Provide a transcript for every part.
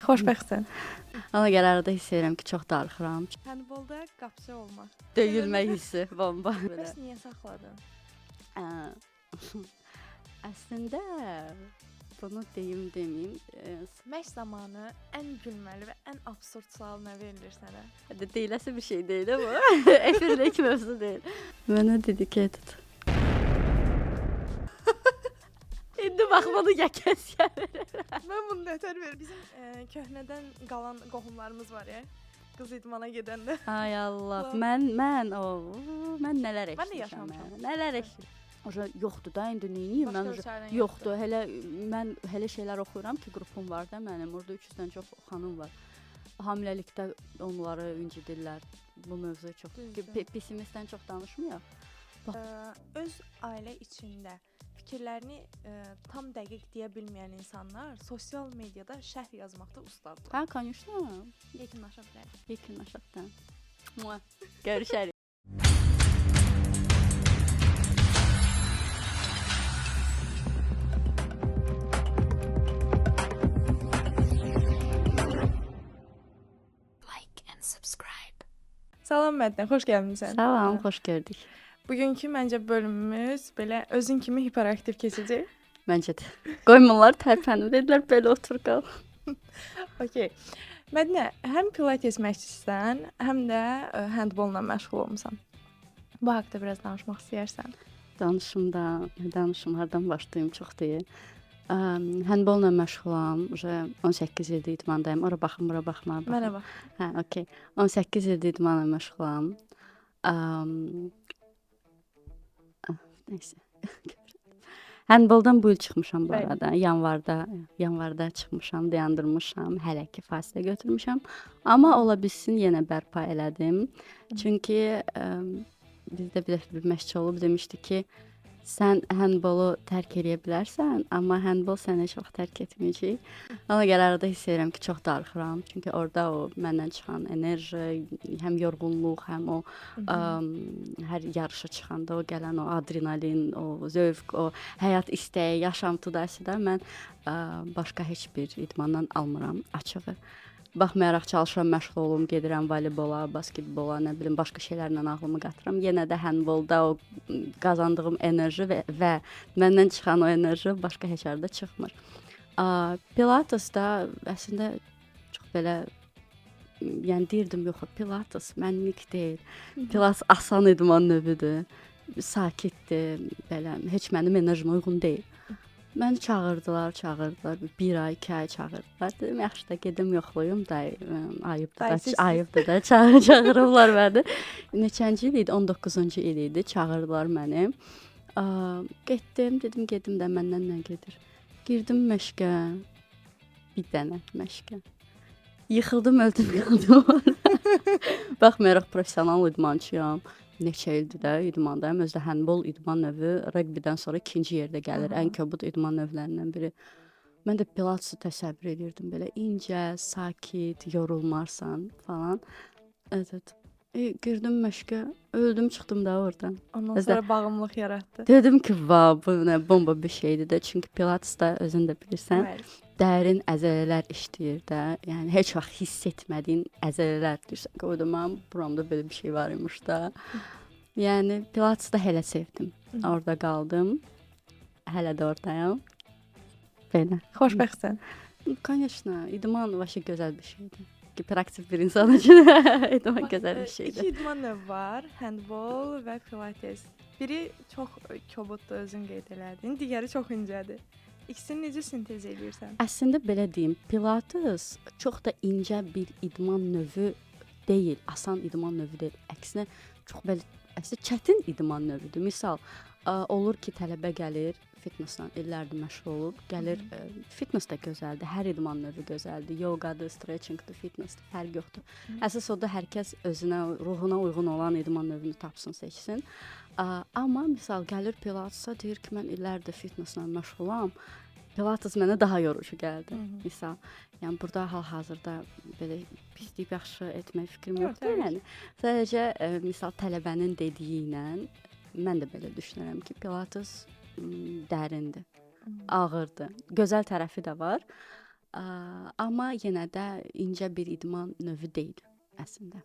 Xoşbəxtsən. Ona görə arada hiss edirəm ki, çox darıxıram. Handbolda qapıcı olmaq. Döyülmə hissi bomba. Bəs niyə saxladın? Əslində bunu deyim, deməyim. Məşq zamanı ən gülməli və ən absurd sual nə verilir sənə? Deyiləsi bir şey deyil bu. Efirdə mövzu deyil. Mənə dedicated. İndi bax bunu yəkəsiyə verirəm. Mən bunu nətər verir? Bizim köhnədən qalan qohumlarımız var ya. Qız idmana gedəndə. Ay Allah, mən o mən nələr eşitmişəm. Mən də yaşamışam. Nələr eşitmişəm. Oca yoxdur da indi neyniyim mən yoxdur. Hələ mən hələ şeylər oxuyuram ki, qrupum var da mənim. Orada 300-dən çox xanım var. Hamiləlikdə onları incidirlər. Bu mövzu çox pisimizdən çox danışmıyor. Öz ailə içində fikirlərini tam dəqiq deyə bilməyən insanlar sosial mediada şərh yazmaqda ustadırlar. Hə, konuşma. Yekunlaşa bilərik. Yekunlaşaq da. Görüşərik. Salam Mədinə, xoş gəlmisən. Salam, xoş gördük. Bugünkü məncə bölümümüz belə özün kimi hiperaktiv keçəcək. Məncə də. Qoymurlar tərpənim, dedilər belə otur qal. Okay. Mədinə, həm pilates məşqçisən, həm də handbolla məşğul olmusan. Bu haqda biraz danışmaq istəyərsən? Danışım da, danışım, hardan başlayım çox deyil. Handbolla məşğulam. 18 ildir idmandayım. Ora baxım, bura baxma. Mənə bax. Hə, okey. 18 ildir idmanla məşğulam. Neyse. Handboldan bu il çıxmışam bu arada. Yanvarda çıxmışam, dayandırmışam. Hələ ki fasilə götürmüşəm. Amma ola bilsin yenə bərpa elədim. Çünki bizdə bir məşqçi olub demişdi ki, sən handbolu tərk eləyə bilərsən, amma handbol səni heç vaxt tərk etməyəcək. Ona görə arada hiss edirəm ki, çox darıxıram. Çünki orada o məndən çıxan enerji, həm yorğunluq, həm o hər yarışa çıxanda o gələn o adrenalin, o zövq, o həyat istəyi, yaşam tudası da mən başqa heç bir idmandan almıram açığı. Baxmayaraq çalışıram, məşğul olum, gedirəm voleybola, basketbola, nə bilim, başqa şeylərlə ağlımı qatıram. Yenə də handbolda o qazandığım enerji və məndən çıxan o enerji başqa heç harda çıxmır. Pilates da əslində çox belə, yəni deyirdim, yox, Pilates mənlik deyil. Pilates asan idman növüdür, sakitdir, belə, heç mənim enerjimə uyğun deyil. Məni çağırdılar, bir ay, 2 ay çağırdılar. Dedim, yaxşı da gedim yoxlayım da, ayıbdır da, çağırıblar məni. Neçənci il idi? 19-cu il idi, çağırdılar məni. Getdim, dedim, gedim də məndən nə gedir? Girdim məşqə, bir dənə məşqə. Yıxıldım, öldüm, qaldım orada. Baxmayaraq, professional idmançıyam. Neçə ildir də idmandayım. Özü də handbol idman növü rəqbidən sonra ikinci yerdə gəlir. Ən kobud idman növlərindən biri. Mən də pilatesi təsəvvür edirdim belə incə, sakit, yorulmarsan falan. Evet. Girdim məşqə, öldüm, çıxdım da oradan. Ondan sonra bağımlılıq yaratdı. Dedim ki, va, bu nə bomba bir şeydir də. Çünki pilatesdə özün də bilirsən, dərin əzələlər işləyir də. Yəni heç vaxt hiss etmədiyin əzələlər deyirsən ki, oyda mənim buramda belə bir şey var imiş da. Yəni pilatesi də hələ sevdim. Orada qaldım. Hələ də oradayam. Belə. Xoşbəxtsən. Конечно, idman vaşə gözəl bir şeydir. Hiperaktiv bir insan üçün idman gözəl bir şeydir. İki idman növü var, handbol və pilates. Biri çox kobuddur, özün qeyd elədin, digəri çox incədir. İkisini necə sintez eləyirsən? Əslində belə deyim, pilates çox da incə bir idman növü deyil, asan idman növü deyil. Əksinə çox belə, əslində çətin idman növüdür. Misal, olur ki, tələbə gəlir, fitnesslə illərdir məşğul olub, gəlir, fitness də gözəldir, hər idman növü gözəldir, yoqadır, stretchingdir, fitnessdir, fərq yoxdur. Əsas odur, hər kəs özünə, ruhuna uyğun olan idman növünü tapsın, seçsin. Amma misal, gəlir pilatesa, deyir ki, mən illərdir fitnesslə məşğulam, pilates mənə daha yorucu gəldi. Misal, yəni burada hal-hazırda belə pis deyib yaxşı etmək fikrim yoxdur. Yəni sadəcə, misal, tələbənin dediyi ilə mən də belə düşünürəm ki, pilates dərindir, ağırdır. Gözəl tərəfi də var. Amma yenə də incə bir idman növü deyil əslində.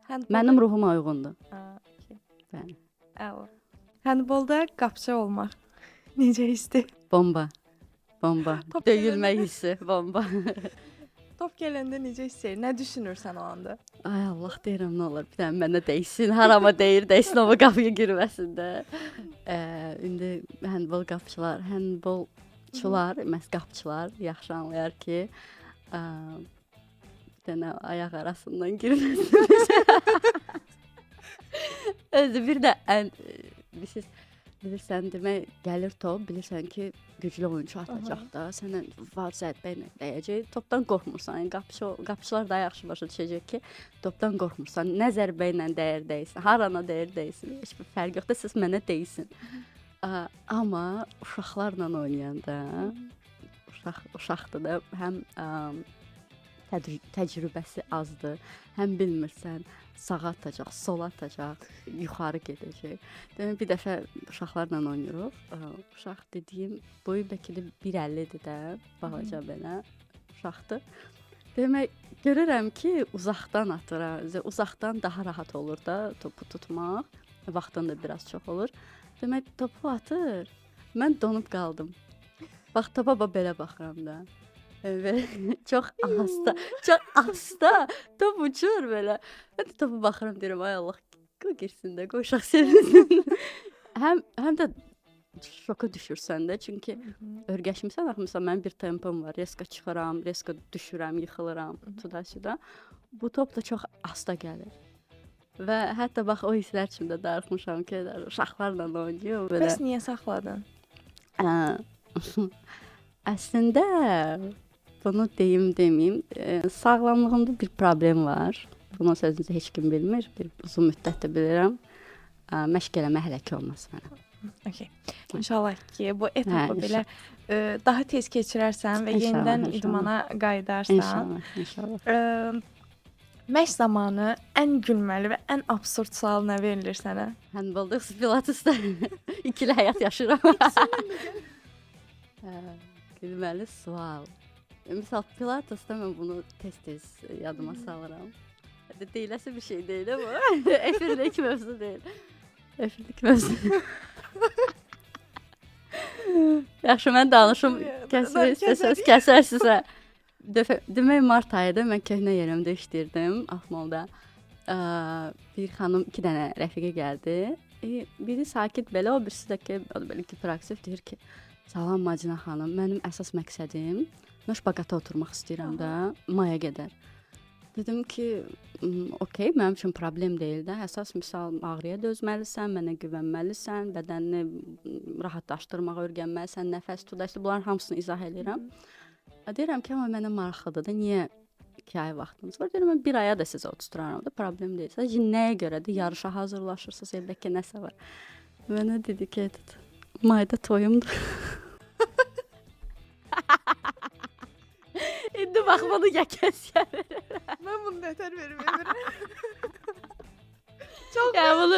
Handbolda... Mənim ruhuma uyğundur. Okay. Bəli. Əla. Handbolda qapıçı olmaq necə hissdir? Bomba. Bomba. Top Döyülmək hissi, bomba. Top gələndə necə hiss edir? Nə düşünürsən o anda? Ay Allah, deyirəm nə olar, bir dənə mənə dəysin, harama deyir, dəysin, amma qapıya girməsin də. İndi handbol qapıçılar, handbolçular, məhz qapıçılar yaxşı anlayar ki, bir dənə ayaq arasından girməsin. Özü bir də ən siz bilirsən, demək gəlir top, bilirsən ki, güclü oyunçu atacaq da, sənə var zərbə ilə dəyəcək. Topdan qorxmursan. Yəni qapıçılar daha yaxşı başa düşəcək ki, topdan qorxmursan. Nə zərbə ilə dəyər dəysin, harana dəyər dəysin, heç bir fərqi yoxdur, siz mənə dəysin. Amma uşaqlarla oynayanda, uşaqdır da, həm təcrübəsi azdır, həm bilmirsən sağa atacaq, sola atacaq, yuxarı gedəcək. Demək bir dəfə uşaqlarla oynayırıq. Uşaq dediyim boyu bəlkə də 1.50-dir də, balaca belə uşaqdır. Demək görürəm ki, uzaqdan atır. Uzaqdan daha rahat olur da topu tutmaq. Vaxtdan da biraz çox olur. Demək topu atır. Mən donub qaldım. Bax topa belə baxıram da. Və çox asta, çox asta top uçur belə. Mən də topu baxıram, deyirəm, ay Allah, qoy girsin də, qoy uşaq sevinsin. Həm də şoka düşürsən də, çünki örgəşmisən, axı məsələn mənim bir tempom var, reska çıxıram, reska düşürəm, yıxılıram, tuda-süda. Bu top da çox asta gəlir. Və hətta bax o hisslər üçün də darıxmışam ki, uşaqlarla oynayır belə. Bəs niyə saxladın? Əslində bunu deyim, deməyim, sağlamlığımda bir problem var. Bunun sözünüzü heç kim bilmir. Bir uzun müddətdir bilirəm. Məşq eləmək hələ ki olmaz mənə. Okay. İnşallah ki, bu etapı belə daha tez keçirərsən və inşallah, yenidən inşallah idmana qayıdarsan. İnşallah, inşallah. Məşq zamanı ən gülməli və ən absurd sual nə verilir sənə? Handbolda, pilatesdə ikili həyat yaşayıram. Gülməli sual. Misal, pilatesdə mən bunu tez-tez yadıma salıram. Deyiləsi bir şey deyil ama efirdəki mövzu deyil. Efirdəki mövzu. Yaxşı, mən danışım. Kəsmək istəsəz, kəsərsinizə. Demək, mart ayında mən köhnə yerimdə işləyirdim, Axmolda. Bir xanım, iki dənə rəfiqə gəldi. Biri sakit belə, o birisi də ki, o da belə hiperaktiv, deyir ki, salam Madina xanım, mənim əsas məqsədim, mən şpaqata oturmaq istəyirəm də, maya qədər. Dedim ki, okey, mənim üçün problem deyil də. Əsas misal ağrıya dözməlisən, mənə güvənməlisən, bədənini rahatlaşdırmağı öyrənməlisən, nəfəs tutaq, bunların hamısını izah edirəm. Deyirəm ki, amma mənə maraqlıdır da, niyə 2 ay vaxtınız var? Deyirəm, mən 1 aya da sizə otuzduraram da, problem deyil. Sadəcə nəyə görə də yarışa hazırlaşırsınız, evdə ki, nəsə var. Mənə dedi ki, mayda toyumdur. İndi bax bunu ya kəs ya verərəm. Mən bunu nətər verim evirəm. Çox qəbul.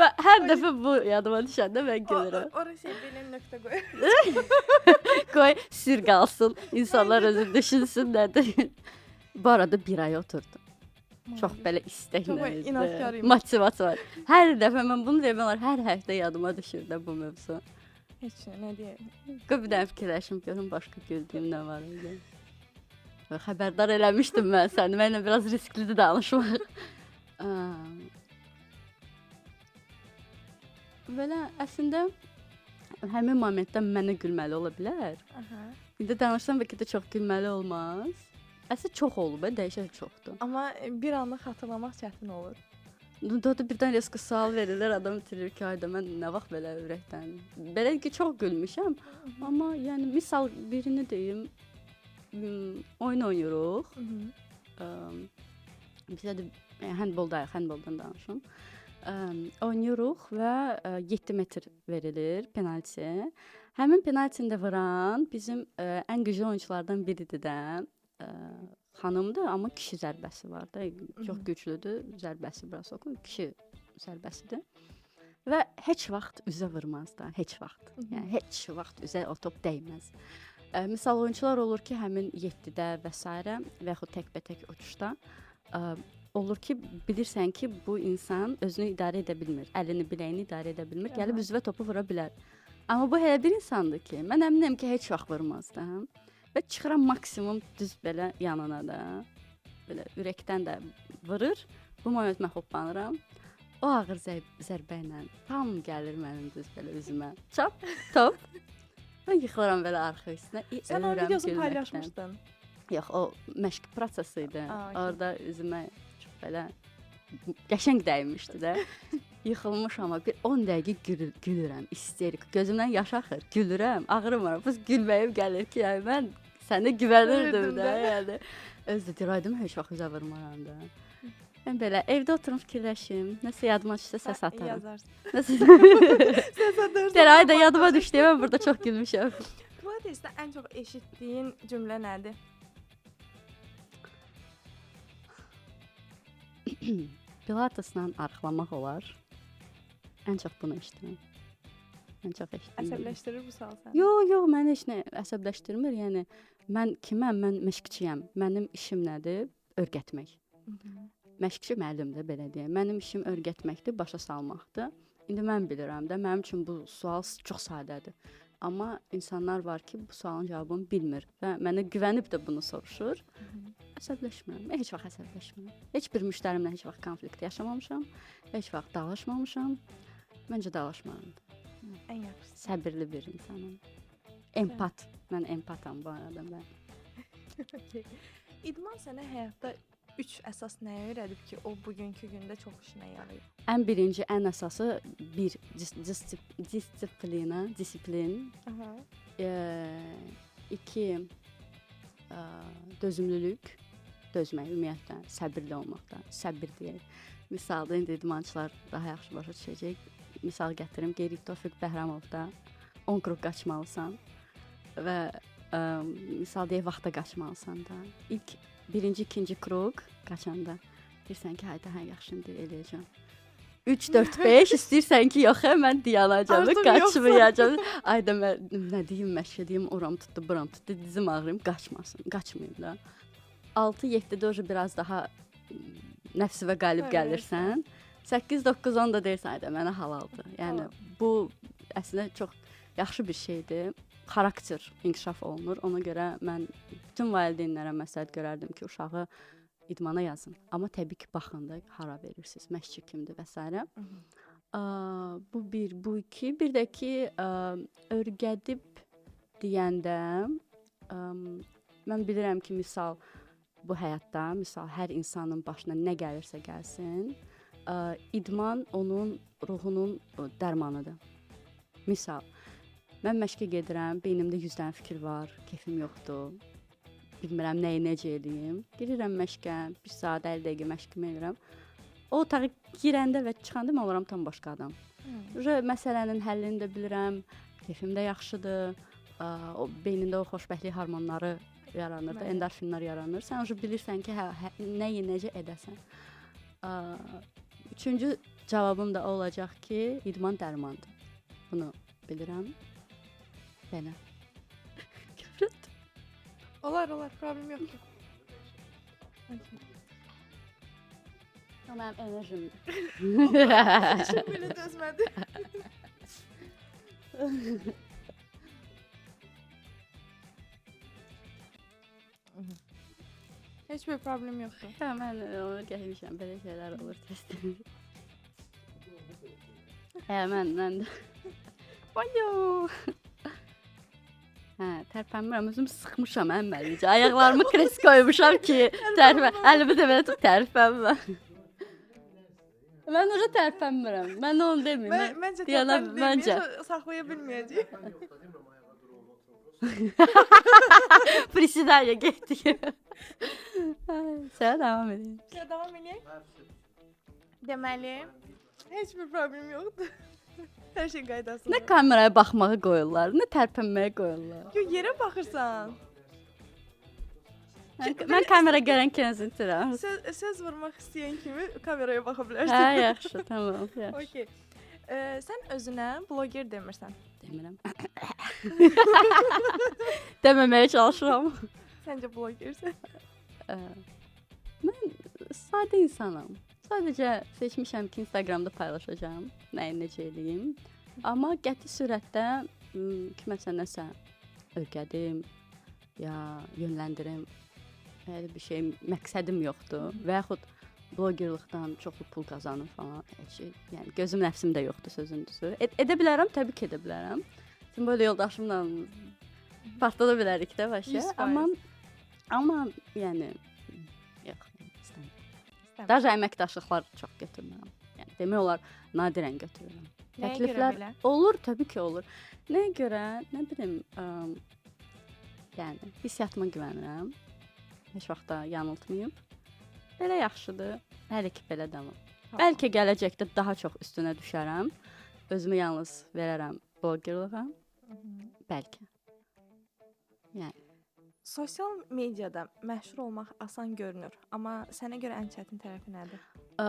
Mən hər dəfə bu yadıma düşəndə mən gülürəm. Orası belə nöqtə qoy. Qoy sir qalsın, insanlar özü düşünsün nədir. Bu arada 1 ay oturdum. Çox belə istəklə. Çox motivasiya var. Hər dəfə mən bunu demək olar, hər həftə yadıma düşür də bu mövzu. Heç nə, nə deyim? Qoy bir dənə fikirləşim, görüm başqa güldüyüm nə var idi. Xəbərdar eləmişdim mən səni. Mənlə biraz risklidir danışmaq. Belə əslində həmin momentdə mənə gülməli ola bilər. Aha. İndi danışsam bəlkə də çox gülməli olmaz. Əslində çox olub, dəyişək çoxdur. Amma bir anlıq xatırlamaq çətin olur. Doğru, birdən reska sual verirlər, adam bitirir ki, ayda mən nə vaxt belə ürəkdən. Belə ki, çox gülmüşəm. Amma yəni misal birini deyim, oyun oynayırıq. Bizə də handboldayıq, handboldan danışım. Oynayırıq və 7 metr verilir penalti. Həmin penaltini də vuran bizim ən güclü oyunçulardan biridir də. Xanımdır, amma kişi zərbəsi var da, çox güclüdür, zərbəsi biraz oxuyur, kişi zərbəsidir. Və heç vaxt üzə vurmaz da, heç vaxt. Yəni heç vaxt üzə o top dəyməz. Misal oyunçular olur ki, həmin 7-də və sairə və yaxud təkbətək uçuşda olur ki, bilirsən ki, bu insan özünü idarə edə bilmir. Əlini, biləyini idarə edə bilmir. Gəlib üzvə topu vura bilər. Amma bu elə bir insandır ki, mən əminəm ki, heç vaxt vurmaz da. Və çıxıram maksimum düz belə yanına da. Belə ürəkdən də vurur. Bu moment mən hoppanıram. O ağır zərbə ilə tam gəlir mənim düz belə üzümə. Çap, top. Mən yıxılıram belə arxa üstünə. Sən onun videosunu paylaşmışdın. Yox, o məşq prosesi idi. Orada üzümə çox belə qəşəng dəymişdi də. Yıxılmışam amma bir 10 dəqiqə gülürəm, isterik. Gözümdən yaş axır, gülürəm, ağrımır. Bu gülməyim gəlir ki, yəni mən sənə güvənirdim də, yəni. Özü də deyir, aydın heç vaxt üzə vurmaram da. Mən belə evdə oturum fikirləşim, nəsə yadıma düşsə səs atarım. Yazarsan. Nəsə səs atarsan. Deyir, ayda yadıma düşdü, mən burada çox gülmüşəm. Pilatesdə ən çox eşitdiyin cümlə nədir? Pilateslə arıqlamaq olar. Ən çox bunu eşidirəm. Ən çox eşitdim. Əsəbləşdirir bu sual səni? Yox, yox, məni heç nə əsəbləşdirmir. Yəni mən kiməm? Mən məşqçiyəm. Mənim işim nədir? Öyrətmək. Məşqçi müəllimdir, belə deyək. Mənim işim öyrətməkdir, başa salmaqdır. İndi mən bilirəm də, mənim üçün bu sual çox sadədir. Amma insanlar var ki, bu sualın cavabını bilmir və mənə güvənib də bunu soruşur. Əsəbləşmirəm. Mən heç vaxt əsəbləşmirəm. Heç bir müştərimlə heç vaxt konflikt yaşamamışam. Heç vaxt dalaşmamışam. Məncə dalaşmaram. Ən yaxşısı. Səbirli bir insanam. Empat. Mən empatam bu arada mən. Okay. İdman sənə həyatda 3 əsas nəyi öyrədib ki, o bugünkü gündə çox işinə yarayır? Ən birinci, ən əsası bir disiplina, disiplin. Aha. 2 dözümlülük, dözmək ümumiyyətlə, səbirli olmaqda, səbir deyək. Misalda indi idmançılar daha yaxşı başa düşəcək. Misal gətirim, Qeyri Tofiq Bəhramovda 10 qrup qaçmalısan və misal deyək vaxta qaçmalısan da. İlk birinci, ikinci kruq qaçanda deyirsən ki, hayda, hə, yaxşı indi eləyəcəm. 3, 4, 5 istəyirsən ki, yox, mən dayanacağam, qaçmayacağam. Ayda mən nə deyim, məşq edeyim, oram tutdu, buram tutdu, dizim ağrıyım, qaçmasın, qaçmayım da. 6, 7-də oje biraz daha nəfsivə qalib gəlirsən. 8, 9, 10 da deyirsən, ayda mənə halaldır. Yəni bu əslində çox yaxşı bir şeydir. Xarakter inkişaf olunur. Ona görə mən bütün valideynlərə məsləhət görərdim ki, uşağı idmana yazın. Amma təbii ki, baxın da hara verirsiniz, məşqçi kimdir və s. Bu bir, bu iki. Bir də ki, öyrədib deyəndə mən bilirəm ki, misal bu həyatda, misal hər insanın başına nə gəlirsə gəlsin, idman onun ruhunun dərmanıdır. Misal, mən məşqə gedirəm, beynimdə 100 dənə fikir var, kefim yoxdur, bilmirəm nəyi necə eləyim. Girirəm məşqə, 1 saat 50 dəqiqə məşqimi eləyirəm. O otağa girəndə və çıxanda mən oluram tam başqa adam. Uje məsələnin həllini də bilirəm, kefim də yaxşıdır, o beynində o xoşbəxtlik hormonları yaranır da, endorfinlər yaranır. Sən uje bilirsən ki, hə, nəyi necə edəsən. Üçüncü cavabım da o olacaq ki, idman dərmandır. Bunu bilirəm. Belə. Görürdüm. Olar, olar, problem yoxdur. Okay. O mənim enerjimdir. İşim belə dözmədi. Heç bir problem yoxdur. Hə, mən onu gəlmişəm, belə şeylər olur tez-tez. Hə, mən də. Bayo. Hə, tərpənmirəm, özüm sıxmışam əmməlicə. Ayaqlarımı kres qoymuşam ki, tərpən. Əlimi də belə tut, tərpənmə. Mən orada tərpənmirəm. Mən onu deməyim. Məncə tərpən deməyəcək, saxlaya bilməyəcək. Prisidaya getdik. Sən davam edin. Sən davam edək. Deməli, heç bir problem yoxdur. Hər şey qaydasında. Nə kameraya baxmağı qoyurlar, nə tərpənməyə qoyurlar. Yox, yerə baxırsan. Mən kamera görən kimi itirəm. Söz vurmaq istəyən kimi kameraya baxa bilərsən. Hə, yaxşı, tamam, yaxşı. Okay. Sən özünə bloger demirsən. Demirəm. Deməməyə çalışıram. Səncə blogersən? Mən sadə insanam. Sadəcə seçmişəm ki, Instagramda paylaşacağam, nəyi necə eləyim. Amma qəti surətdə kiməsə nəsə öyrədim ya yönləndirim, elə bir şey məqsədim yoxdur və yaxud blogerlıqdan çoxlu pul qazanım falan. Heç, yəni gözüm nəfsim də yoxdur sözün düzü. Edə bilərəm, təbii ki, edə bilərəm. Şimdi böyle yoldaşımla partlada bilərik də başa. Amma yəni yox, istəmirəm. Daha əməkdaşlıqlar çox götürmürəm. Yəni demək olar nadirən götürürəm. Təkliflər olur, təbii ki, olur. Nəyə görə? Nə bilim, yəni hissiyatıma güvənirəm. Heç vaxt da yanıltmayıb. Belə yaxşıdır. Hələ ki belə davam. Bəlkə gələcəkdə daha çox üstünə düşərəm. Özümü yalnız verərəm blogerlığa. Bəlkə. Yəni sosial mediada məşhur olmaq asan görünür, amma sənə görə ən çətin tərəfi nədir?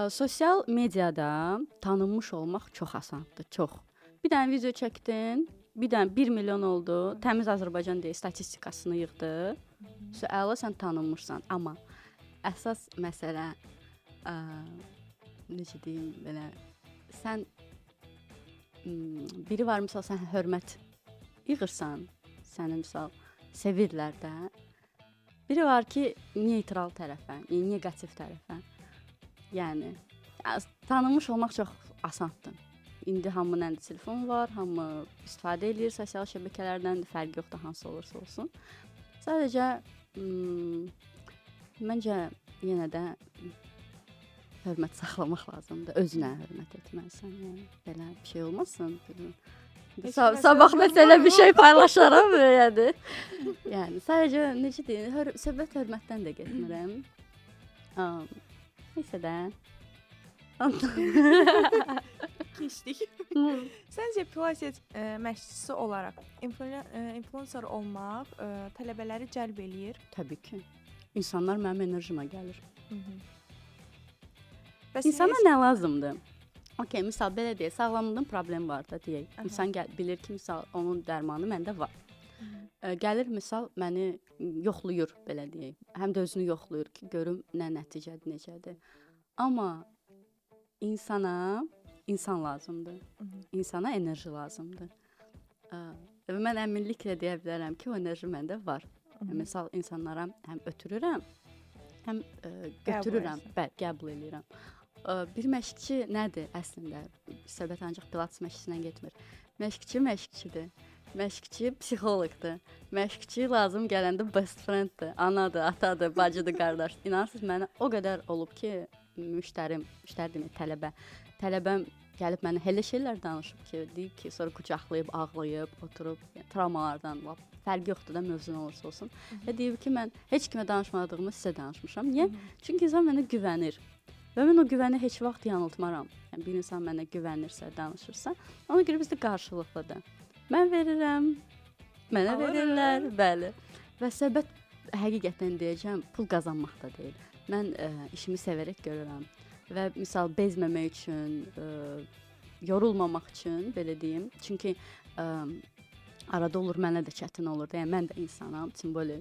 Sosial mediada tanınmış olmaq çox asandır, çox. Bir dənə video çəkdin, bir dənə 1 milyon oldu. Təmiz Azərbaycan deyə statistikasını yığdı. Əla sən tanınmışsan, amma əsas məsələ necə deyim, belə sən biri var misal sən hörmət yığırsan, səni misal sevirlər də. Biri var ki, neytral tərəfə, negativ tərəfə. Yəni tanınmış olmaq çox asandır. İndi hamının əlində telefon var, hamı istifadə eləyir sosial şəbəkələrdən, fərqi yoxdur hansı olursa olsun. Sadəcə məncə yenə də hörmət saxlamaq lazımdır. Özünə hörmət etməlisən. Yəni belə bir şey olmasın. Sabah məsələ bir şey paylaşaram yəni. Yəni sadəcə necə deyim, söhbət hörmətdən də getmirəm. Neysə də. Keçdik. Səncə Pilates məşqçisi olaraq influencer olmaq tələbələri cəlb eləyir? Təbii ki. İnsanlar mənim enerjimə gəlir. İnsana nə lazımdır? Okey, misal belə deyək, sağlamlığın problemi var da deyək. İnsan bilir ki, misal onun dərmanı məndə var. Gəlir misal məni yoxlayır belə deyək. Həm də özünü yoxlayır ki, görüm nə nəticədir, necədir. Amma insana insan lazımdır. İnsana enerji lazımdır. Və mən əminliklə deyə bilərəm ki, o enerji məndə var. Misal insanlara həm ötürürəm, həm götürürəm, bəli, qəbul eləyirəm. Bir məşqçi nədir əslində? Söhbət ancaq Pilates məşqçisindən getmir. Məşqçi məşqçidir. Məşqçi psixoloqdur. Məşqçi lazım gələndə best frienddir, anadır, atadır, bacıdır, qardaşdır. İnanırsınız mənə o qədər olub ki, müştərim, müştəri demək, tələbə. Tələbəm gəlib mənə elə şeylər danışıb ki, deyib ki, sonra qucaqlayıb, ağlayıb, oturub, yəni, travmalardan lap fərqi yoxdur da mövzu nə olursa olsun. Və deyib ki, mən heç kimə danışmadığımı sizə danışmışam. Niyə? Çünki insan mənə güvənir. Və mən o güvəni heç vaxt yanıltmaram. Yəni bir insan mənə güvənirsə, danışırsa, ona görə bizdə qarşılıqlıdır. Mən verirəm, mənə verirlər, bəli. Və söhbət həqiqətən deyəcəm, pul qazanmaq da deyil. Mən işimi sevərək görürəm və misal bezməmək üçün, yorulmamaq üçün belə deyim. Çünki arada olur, mənə də çətin olur. Yəni mən də insanam, üçün belə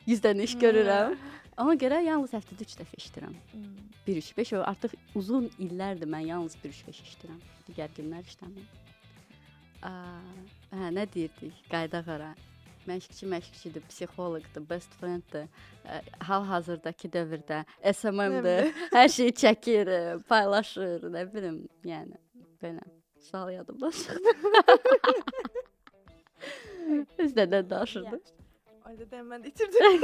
100 dənə iş görürəm. Ona görə yalnız həftədə 3 dəfə işləyirəm. 1-3-5 o artıq uzun illərdir mən yalnız 1-3-5 işləyirəm. Digər günlər işləmirəm. Hə, nə deyirdik? Qayıdaq ora. Məşqçi məşqçidir, psixoloqdur, best frienddir. Hal-hazırdakı dövrdə SMM-dir. Hər şeyi çəkir, paylaşır, nə bilim, yəni belə. Sual yadımdan çıxdı. Biz nədən danışırdıq? Ayda da mən itirdim.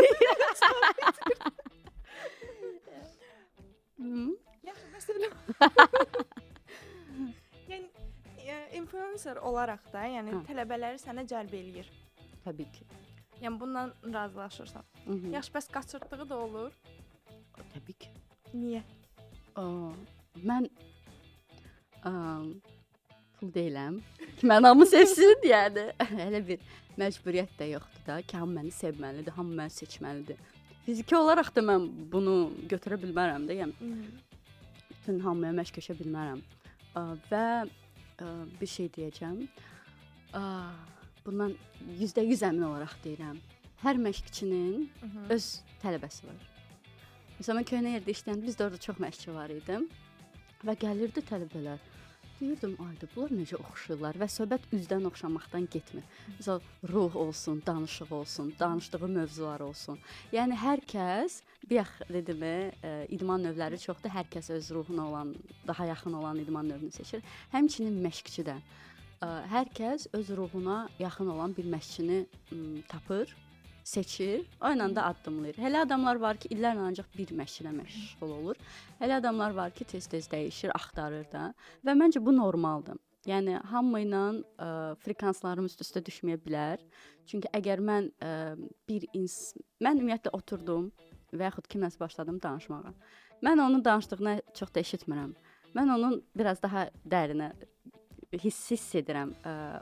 Yaxşı, məsələn. Yəni influencer olaraq da, yəni tələbələri sənə cəlb eləyir. Təbii ki. Yəni bundan razılaşırsan. Yaxşı, bəs qaçırtdığı da olur? Təbii ki. Niyə? Mən pul deyiləm ki, mən hamı sevsin, yəni elə bir məcburiyyət də yoxdur da ki, hamı məni sevməlidir, hamı məni seçməlidir. Fiziki olaraq da mən bunu götürə bilmərəm də, yəni bütün hamıya məşq eşə bilmərəm. Və bir şey deyəcəm. Bundan %100 əmin olaraq deyirəm. Hər məşqçinin öz tələbəsi var. Məsələn, mən köhnə yerdə işləyəndə bizdə orada çox məşqçi var idi və gəlirdi tələbələr. Deyirdim, ayda bunlar necə oxşayırlar və söhbət üzdən oxşamaqdan getmir. Məsəl ruh olsun, danışıq olsun, danışdığı mövzular olsun. Yəni hər kəs, bayaq dedim, idman növləri çoxdur. Hər kəs öz ruhuna olan, daha yaxın olan idman növünü seçir. Həmçinin məşqçi də. Hər kəs öz ruhuna yaxın olan bir məşqçini tapır, seçir, o ilə də addımlayır. Elə adamlar var ki, illərlə ancaq bir məşqçilə məşğul olur. Elə adamlar var ki, tez-tez dəyişir, axtarır da və məncə bu normaldır. Yəni hamı ilə frekanslarım üst-üstə düşməyə bilər. Çünki əgər mən mən ümumiyyətlə oturdum və yaxud kimləsə başladım danışmağa. Mən onun danışdığını çox da eşitmirəm. Mən onun biraz daha dərinə hiss edirəm.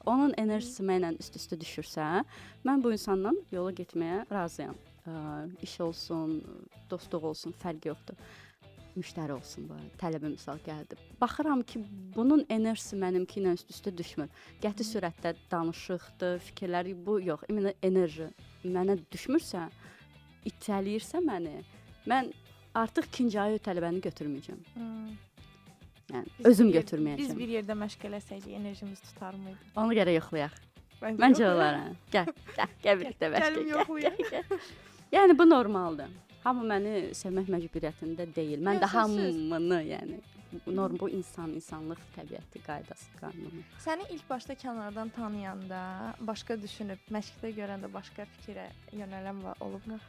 Onun enerjisi mənlə üst-üstə düşürsə, mən bu insanla yola getməyə razıyam. İş olsun, dostluq olsun, fərqi yoxdur. Müştəri olsun bu arada, tələbə misal gəldi. Baxıram ki, bunun enerjisi mənimki ilə üst-üstə düşmür. Qəti sürətdə danışıqdır, fikirləri bu yox. Ümumi enerji mənə düşmürsə, itələyirsə məni, mən artıq ikinci ayı tələbəni götürməyəcəm. Yəni özüm götürməyəcəm. Biz bir yerdə məşq eləsəydik, enerjimiz tutar mıydı? Onu gərək yoxlayaq. Məncə olar. Hə. Gəl, gəl, gəl birlikdə məşq Gəlim yoxlayaq. Yəni bu normaldır. Hamı məni sevmək məcburiyyətində deyil. Mən də hamını, yəni norm bu insan, insanlıq təbiəti, qaydası, qanunu. Səni ilk başda kənardan tanıyanda, başqa düşünüb, məşqdə görəndə başqa fikrə yönələn olubmu?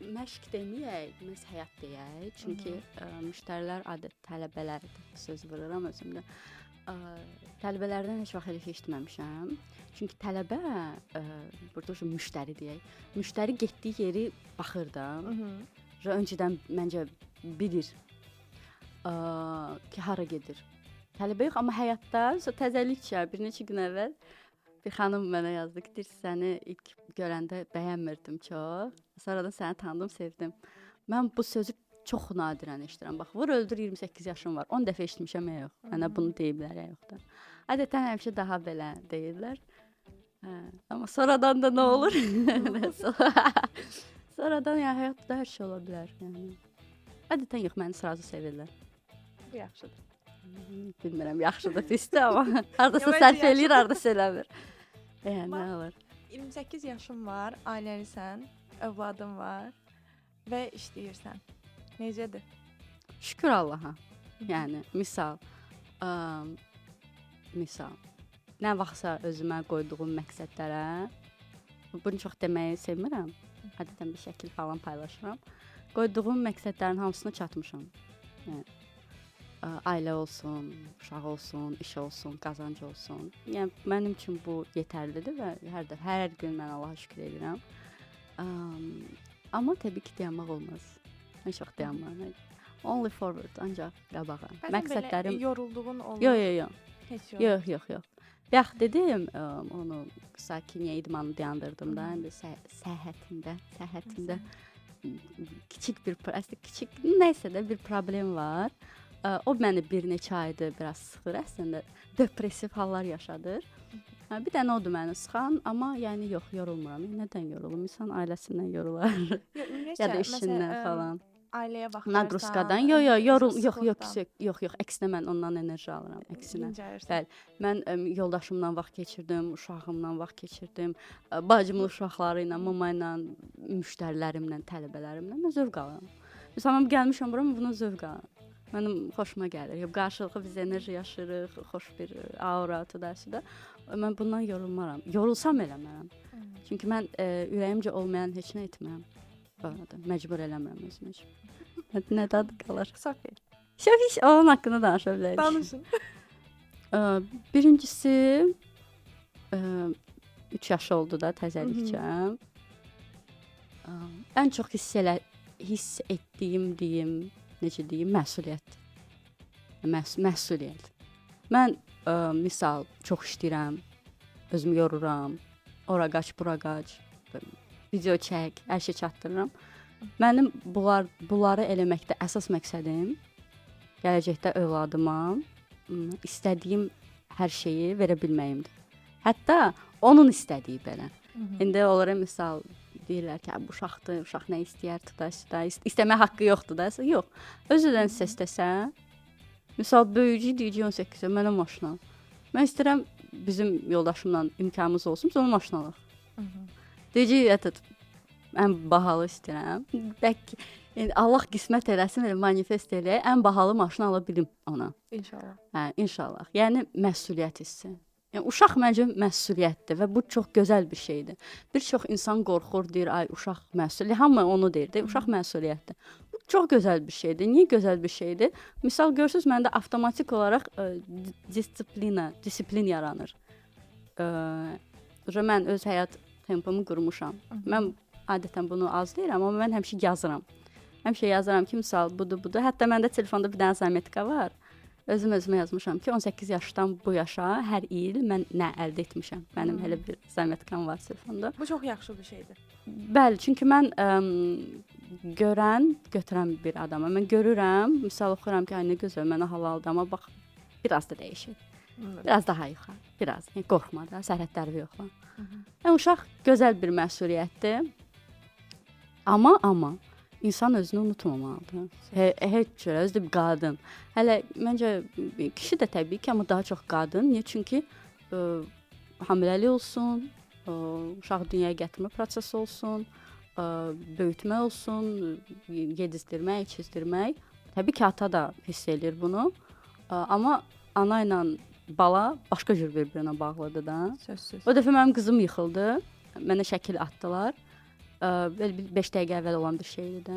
Məşq deməyək, məhz həyat deyək. Çünki müştərilər adət tələbələrdir. Söz vururam özümdə. Tələbələrdən heç vaxt elə şey eşitməmişəm. Çünki tələbə, burada şu müştəri deyək, müştəri getdiyi yeri baxır da. Öncədən məncə bilir ki, hara gedir. Tələbə yox, amma həyatda təzəlikcə bir neçə gün əvvəl bir xanım mənə yazdı ki, deyir, səni ilk görəndə bəyənmirdim çox. Sonradan səni tanıdım, sevdim. Mən bu sözü çox nadirən eşidirəm. Bax, vur öldür 28 yaşım var. 10 dəfə eşitmişəm ya yox. Mənə bunu deyiblər ya yox da. Adətən həmişə daha belə deyirlər. Hə, amma sonradan da nə olur? Sonradan yəni həyatda hər şey ola bilər. Yəni adətən yox, məni sразу sevirlər. Bu yaxşıdır. Bilmirəm, yaxşıdır, pisdir, amma hardasa sərf eləyir, hardasa eləmir. Yəni nə olur? 28 yaşın var, ailəlisən, övladın var və işləyirsən. Necədir? Şükür Allaha. Yəni misal, nə vaxtsa özümə qoyduğum məqsədlərə, bunu çox deməyi sevmirəm. Adətən bir şəkil falan paylaşıram. Qoyduğum məqsədlərin hamısına çatmışam. Yəni ailə olsun, uşaq olsun, iş olsun, qazanc olsun. Yəni mənim üçün bu yetərlidir və hər dəfə, hər gün mən Allaha şükür edirəm. Amma təbii ki, dayanmaq olmaz. Heç vaxt dayanmıram. Only forward, ancaq qabağa. Məqsədlərim yorulduğun olur. Yox. Heç yox. Yox. Bayaq dedim, onu sakiniyə idmanı dayandırdım da, indi səhhətində kiçik bir, əslində kiçik nəsə də bir problem var. O məni bir neçə aydır biraz sıxır, əslində depressiv hallar yaşadır. Bir dənə odur məni sıxan, amma yəni yox, yorulmuram. Nədən yorulum? İnsan ailəsindən yorular. Ya da işindən falan. Ailəyə baxarsan. Naqruskadan. Yox, əksinə mən ondan enerji alıram, əksinə. Bəli. Mən yoldaşımla vaxt keçirdim, uşağımla vaxt keçirdim, bacımın uşaqları ilə, mama ilə, müştərilərimlə, tələbələrimlə mən zövq alıram. Məsələn, mən gəlmişəm bura, mən bundan zövq alıram. Mənim xoşuma gəlir. Yox, qarşılıqlı biz enerji yaşayırıq, xoş bir aura, tudasıda. Mən bundan yorulmaram. Yorulsam eləmərəm. Çünki mən ürəyimcə olmayan heç nə etmirəm. Bu arada məcbur eləmirəm özümü heç. Nə dadı qalar? Sofi. Sofi, onun haqqında danışa bilərik. Danışın. Birincisi 3 yaşı oldu da təzəlikcə. Ən çox hiss etdiyim deyim, necə deyim, məsuliyyət. Məsuliyyət. Mən misal çox işləyirəm, özümü yoruram, ora qaç, bura qaç, video çək, hər şey çatdırıram. Mənim bunları eləməkdə əsas məqsədim gələcəkdə övladıma istədiyim hər şeyi verə bilməyimdir. Hətta onun istədiyi belə. İndi onlara misal deyirlər ki, bu uşaqdır, uşaq nə istəyər, tuta, istəmə haqqı yoxdur da. Yox. Özündən istəsə, misal böyücü deyəcək 18-ə mənə maşın al. Mən istəyirəm bizim yoldaşımla imkanımız olsun, biz ona maşın alaq. Deyəcək, ən bahalı istəyirəm. Bək, yəni Allah qismət eləsin, elə manifest eləyək, ən bahalı maşını ala bilim ona. İnşallah. Hə, inşallah. Yəni məsuliyyət hissi. Yəni uşaq məncə məsuliyyətdir və bu çox gözəl bir şeydir. Bir çox insan qorxur, deyir, ay uşaq məsuliyyət. Hamı onu deyir, də, uşaq məsuliyyətdir. Bu çox gözəl bir şeydir. Niyə gözəl bir şeydir? Misal görürsüz, məndə avtomatik olaraq disiplin yaranır. Mən öz həyat tempomu qurmuşam. Mən adətən bunu az deyirəm, amma mən həmişə yazıram. Həmişə yazıram ki, misal budur, budur. Hətta məndə telefonda bir dənə zametka var. Özüm özümə yazmışam ki, 18 yaşdan bu yaşa hər il mən nə əldə etmişəm. Mənim elə bir zametkam var telefonda. Bu çox yaxşı bir şeydir. Bəli, çünki mən görən, götürən bir adamam. Mən görürəm, misal oxuyuram ki, ay nə gözəl, mənə halaldır, amma bax biraz da dəyişir. Biraz daha yuxarı, biraz. Yəni, qorxma da, sərhədləri yoxla. Yəni uşaq gözəl bir məsuliyyətdir. Amma İnsan özünü unutmamalıdır. Heç cürə, özü də bir qadın. Hələ məncə kişi də təbii ki, amma daha çox qadın. Niyə? Çünki hamiləlik olsun, uşağı dünyaya gətirmə prosesi olsun, böyütmə olsun, yedizdirmək, içizdirmək. Təbii ki, ata da hiss eləyir bunu. Amma ana ilə bala başqa cür bir-birinə bağlıdır da. Sözsüz. O dəfə mənim qızım yıxıldı. Mənə şəkil atdılar. Belə bir 5 dəqiqə əvvəl olan bir şeydir də.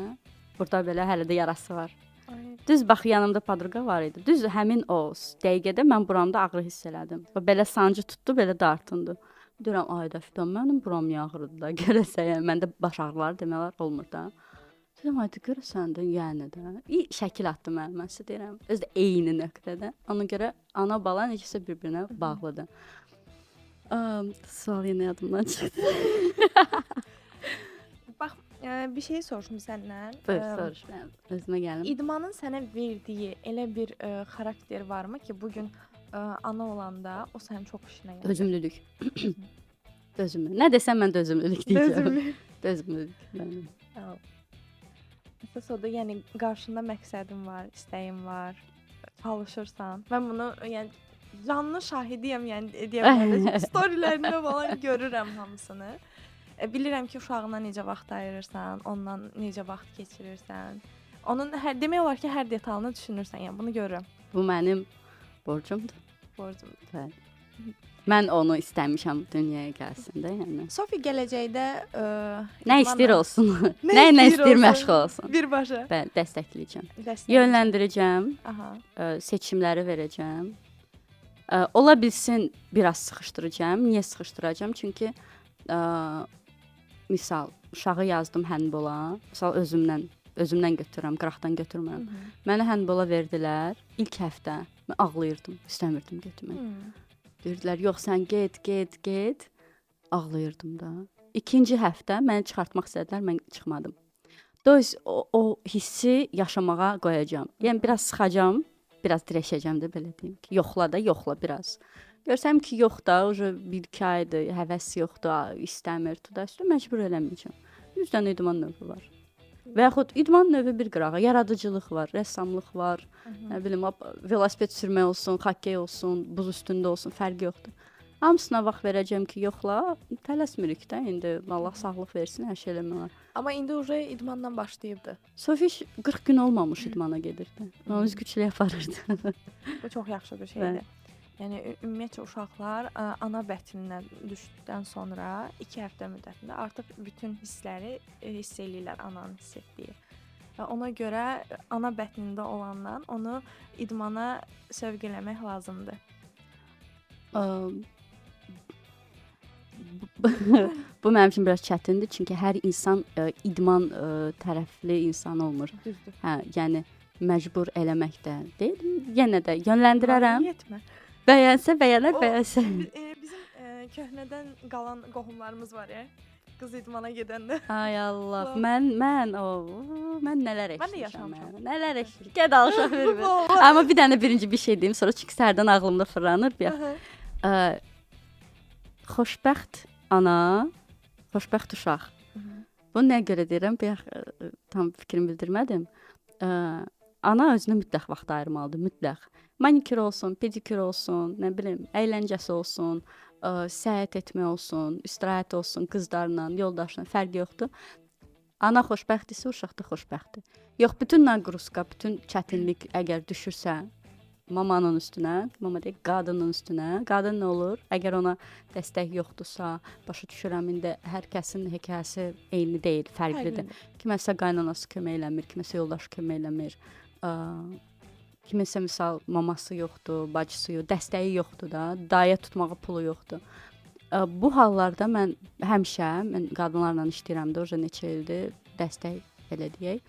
Burada belə hələ də yarası var. Ay. Düz bax yanımda podruqa var idi. Düz həmin o dəqiqədə mən buramda ağrı hiss elədim. Və belə sancı tutdu, belə dartındı. Deyirəm, ay da Fidan, mənim buram niyə ağrıdır da? Görəsən, yəni məndə baş ağrıları demək olar olmur da. Dedim, ay da görəsən də, yəni də. Şəkil atdı mənə, mən sizə deyirəm. Özü də eyni nöqtədə. Ona görə ana bala necəsə bir-birinə bağlıdır. Sual yenə yadımdan çıxdı. Bax, bir şey soruşum səndən. Buyur, soruş. Mən özümə gəlim. İdmanın sənə verdiyi elə bir xarakter varmı ki, bugün ana olanda o sənin çox işinə gəlir? Dözümlülük. Dözümlülük. Nə desəm mən dözümlülük deyəcəm. Dözümlülük. Dözümlülük. Bəli. Əsas odur, yəni qarşında məqsədim var, istəyim var, çalışırsan. Mən bunu yəni canlı şahidiyəm, yəni deyə bilərəm. Storylərində falan görürəm hamısını. Bilirəm ki, uşağına necə vaxt ayırırsan, ondan necə vaxt keçirirsən. Onun hər demək olar ki, hər detalını düşünürsən. Yəni bunu görürəm. Bu mənim borcumdur. Borcumdur. Bəli. Mən onu istəmişəm dünyaya gəlsin də, yəni. Sofi gələcəkdə nə istəyir olsun. Nə istəyir məşğul olsun. Birbaşa. Bəli, dəstəkləyəcəm. Yönləndirəcəm. Aha. Seçimləri verəcəm. Ola bilsin biraz sıxışdıracağam. Niyə sıxışdıracağam? Çünki misal uşağı yazdım handbola. Misal özümdən götürürəm, qıraqdan götürmürəm. Mənə handbola verdilər. İlk həftə mən ağlayırdım, istəmirdim getmək. Deyirdilər, yox sən get, get, get. Ağlayırdım da. İkinci həftə məni çıxartmaq istədilər, mən çıxmadım. Dolayısıyla o hissi yaşamağa qoyacağam. Yəni biraz sıxacağam, biraz dirəşəcəm də belə deyim ki, yoxla da, yoxla biraz. Görsəm ki, yox da, 1-2 aydır, həvəs yoxdur, istəmir, tudaşdır, məcbur eləməyəcəm. 100 dənə idman növü var. Və yaxud idman növü bir qırağa, yaradıcılıq var, rəssamlıq var, nə bilim, velosiped sürmək olsun, xokkey olsun, buz üstündə olsun, fərqi yoxdur. Hamısına vaxt verəcəm ki, yoxla, tələsmirik də indi, Allah sağlıq versin, hər şey eləmək olar. Amma indi uje idmandan başlayıbdı. Sofiş 40 gün olmamış idmana gedirdi. Onu öz güclü aparırdı. Bu çox yaxşı bir şeydir. Yəni ümumiyyətcə uşaqlar ana bətnindən düşdükdən sonra 2 həftə müddətində artıq bütün hissləri hiss eləyirlər, ananın hiss etdiyi. Və ona görə ana bətnində olandan onu idmana sövq eləmək lazımdır. Bu mənim üçün biraz çətindir, çünki hər insan idman tərəfli insan olmur. Düzdür. Hə, yəni məcbur eləmək də deyil. Yenə də yönləndirərəm. Yetmə. Bəyənsə bəyənər, bəyənsə. Bizim köhnədən qalan qohumlarımız var ya, qız idmana gedəndə. Ay Allah, mən nələr eşitmişəm. Mən də yaşamışam. Nələr eşitmişəm. Gəl alışaq bir. Amma bir dənə birinci bir şey deyim, sonra çünki sərdən ağlımda fırlanır bir. Xoşbəxt ana, xoşbəxt uşaq. Bunu nəyə görə deyirəm? Bayaq tam fikrimi bildirmədim. Ana özünə mütləq vaxt ayırmalıdır, mütləq. Manikür olsun, pedikür olsun, nə bilim, əyləncəsi olsun, səyahət etmək olsun, istirahət olsun, qızlarla, yoldaşla fərqi yoxdur. Ana xoşbəxtdirsə, uşaq da xoşbəxtdir. Yox, bütün naqruska, bütün çətinlik əgər düşürsə mamanın üstünə, mama deyək, qadının üstünə, qadın nə olur? Əgər ona dəstək yoxdursa, başa düşürəm indi hər kəsin hekayəsi eyni deyil, fərqlidir. Kiməsə qaynanası kömək eləmir, kiməsə yoldaşı kömək eləmir. Kiminsə misal maması yoxdur, bacısı yox, dəstəyi yoxdur da, dayə tutmağa pulu yoxdur. Bu hallarda mən həmişə mən qadınlarla işləyirəm də, o neçə ildir dəstək belə deyək.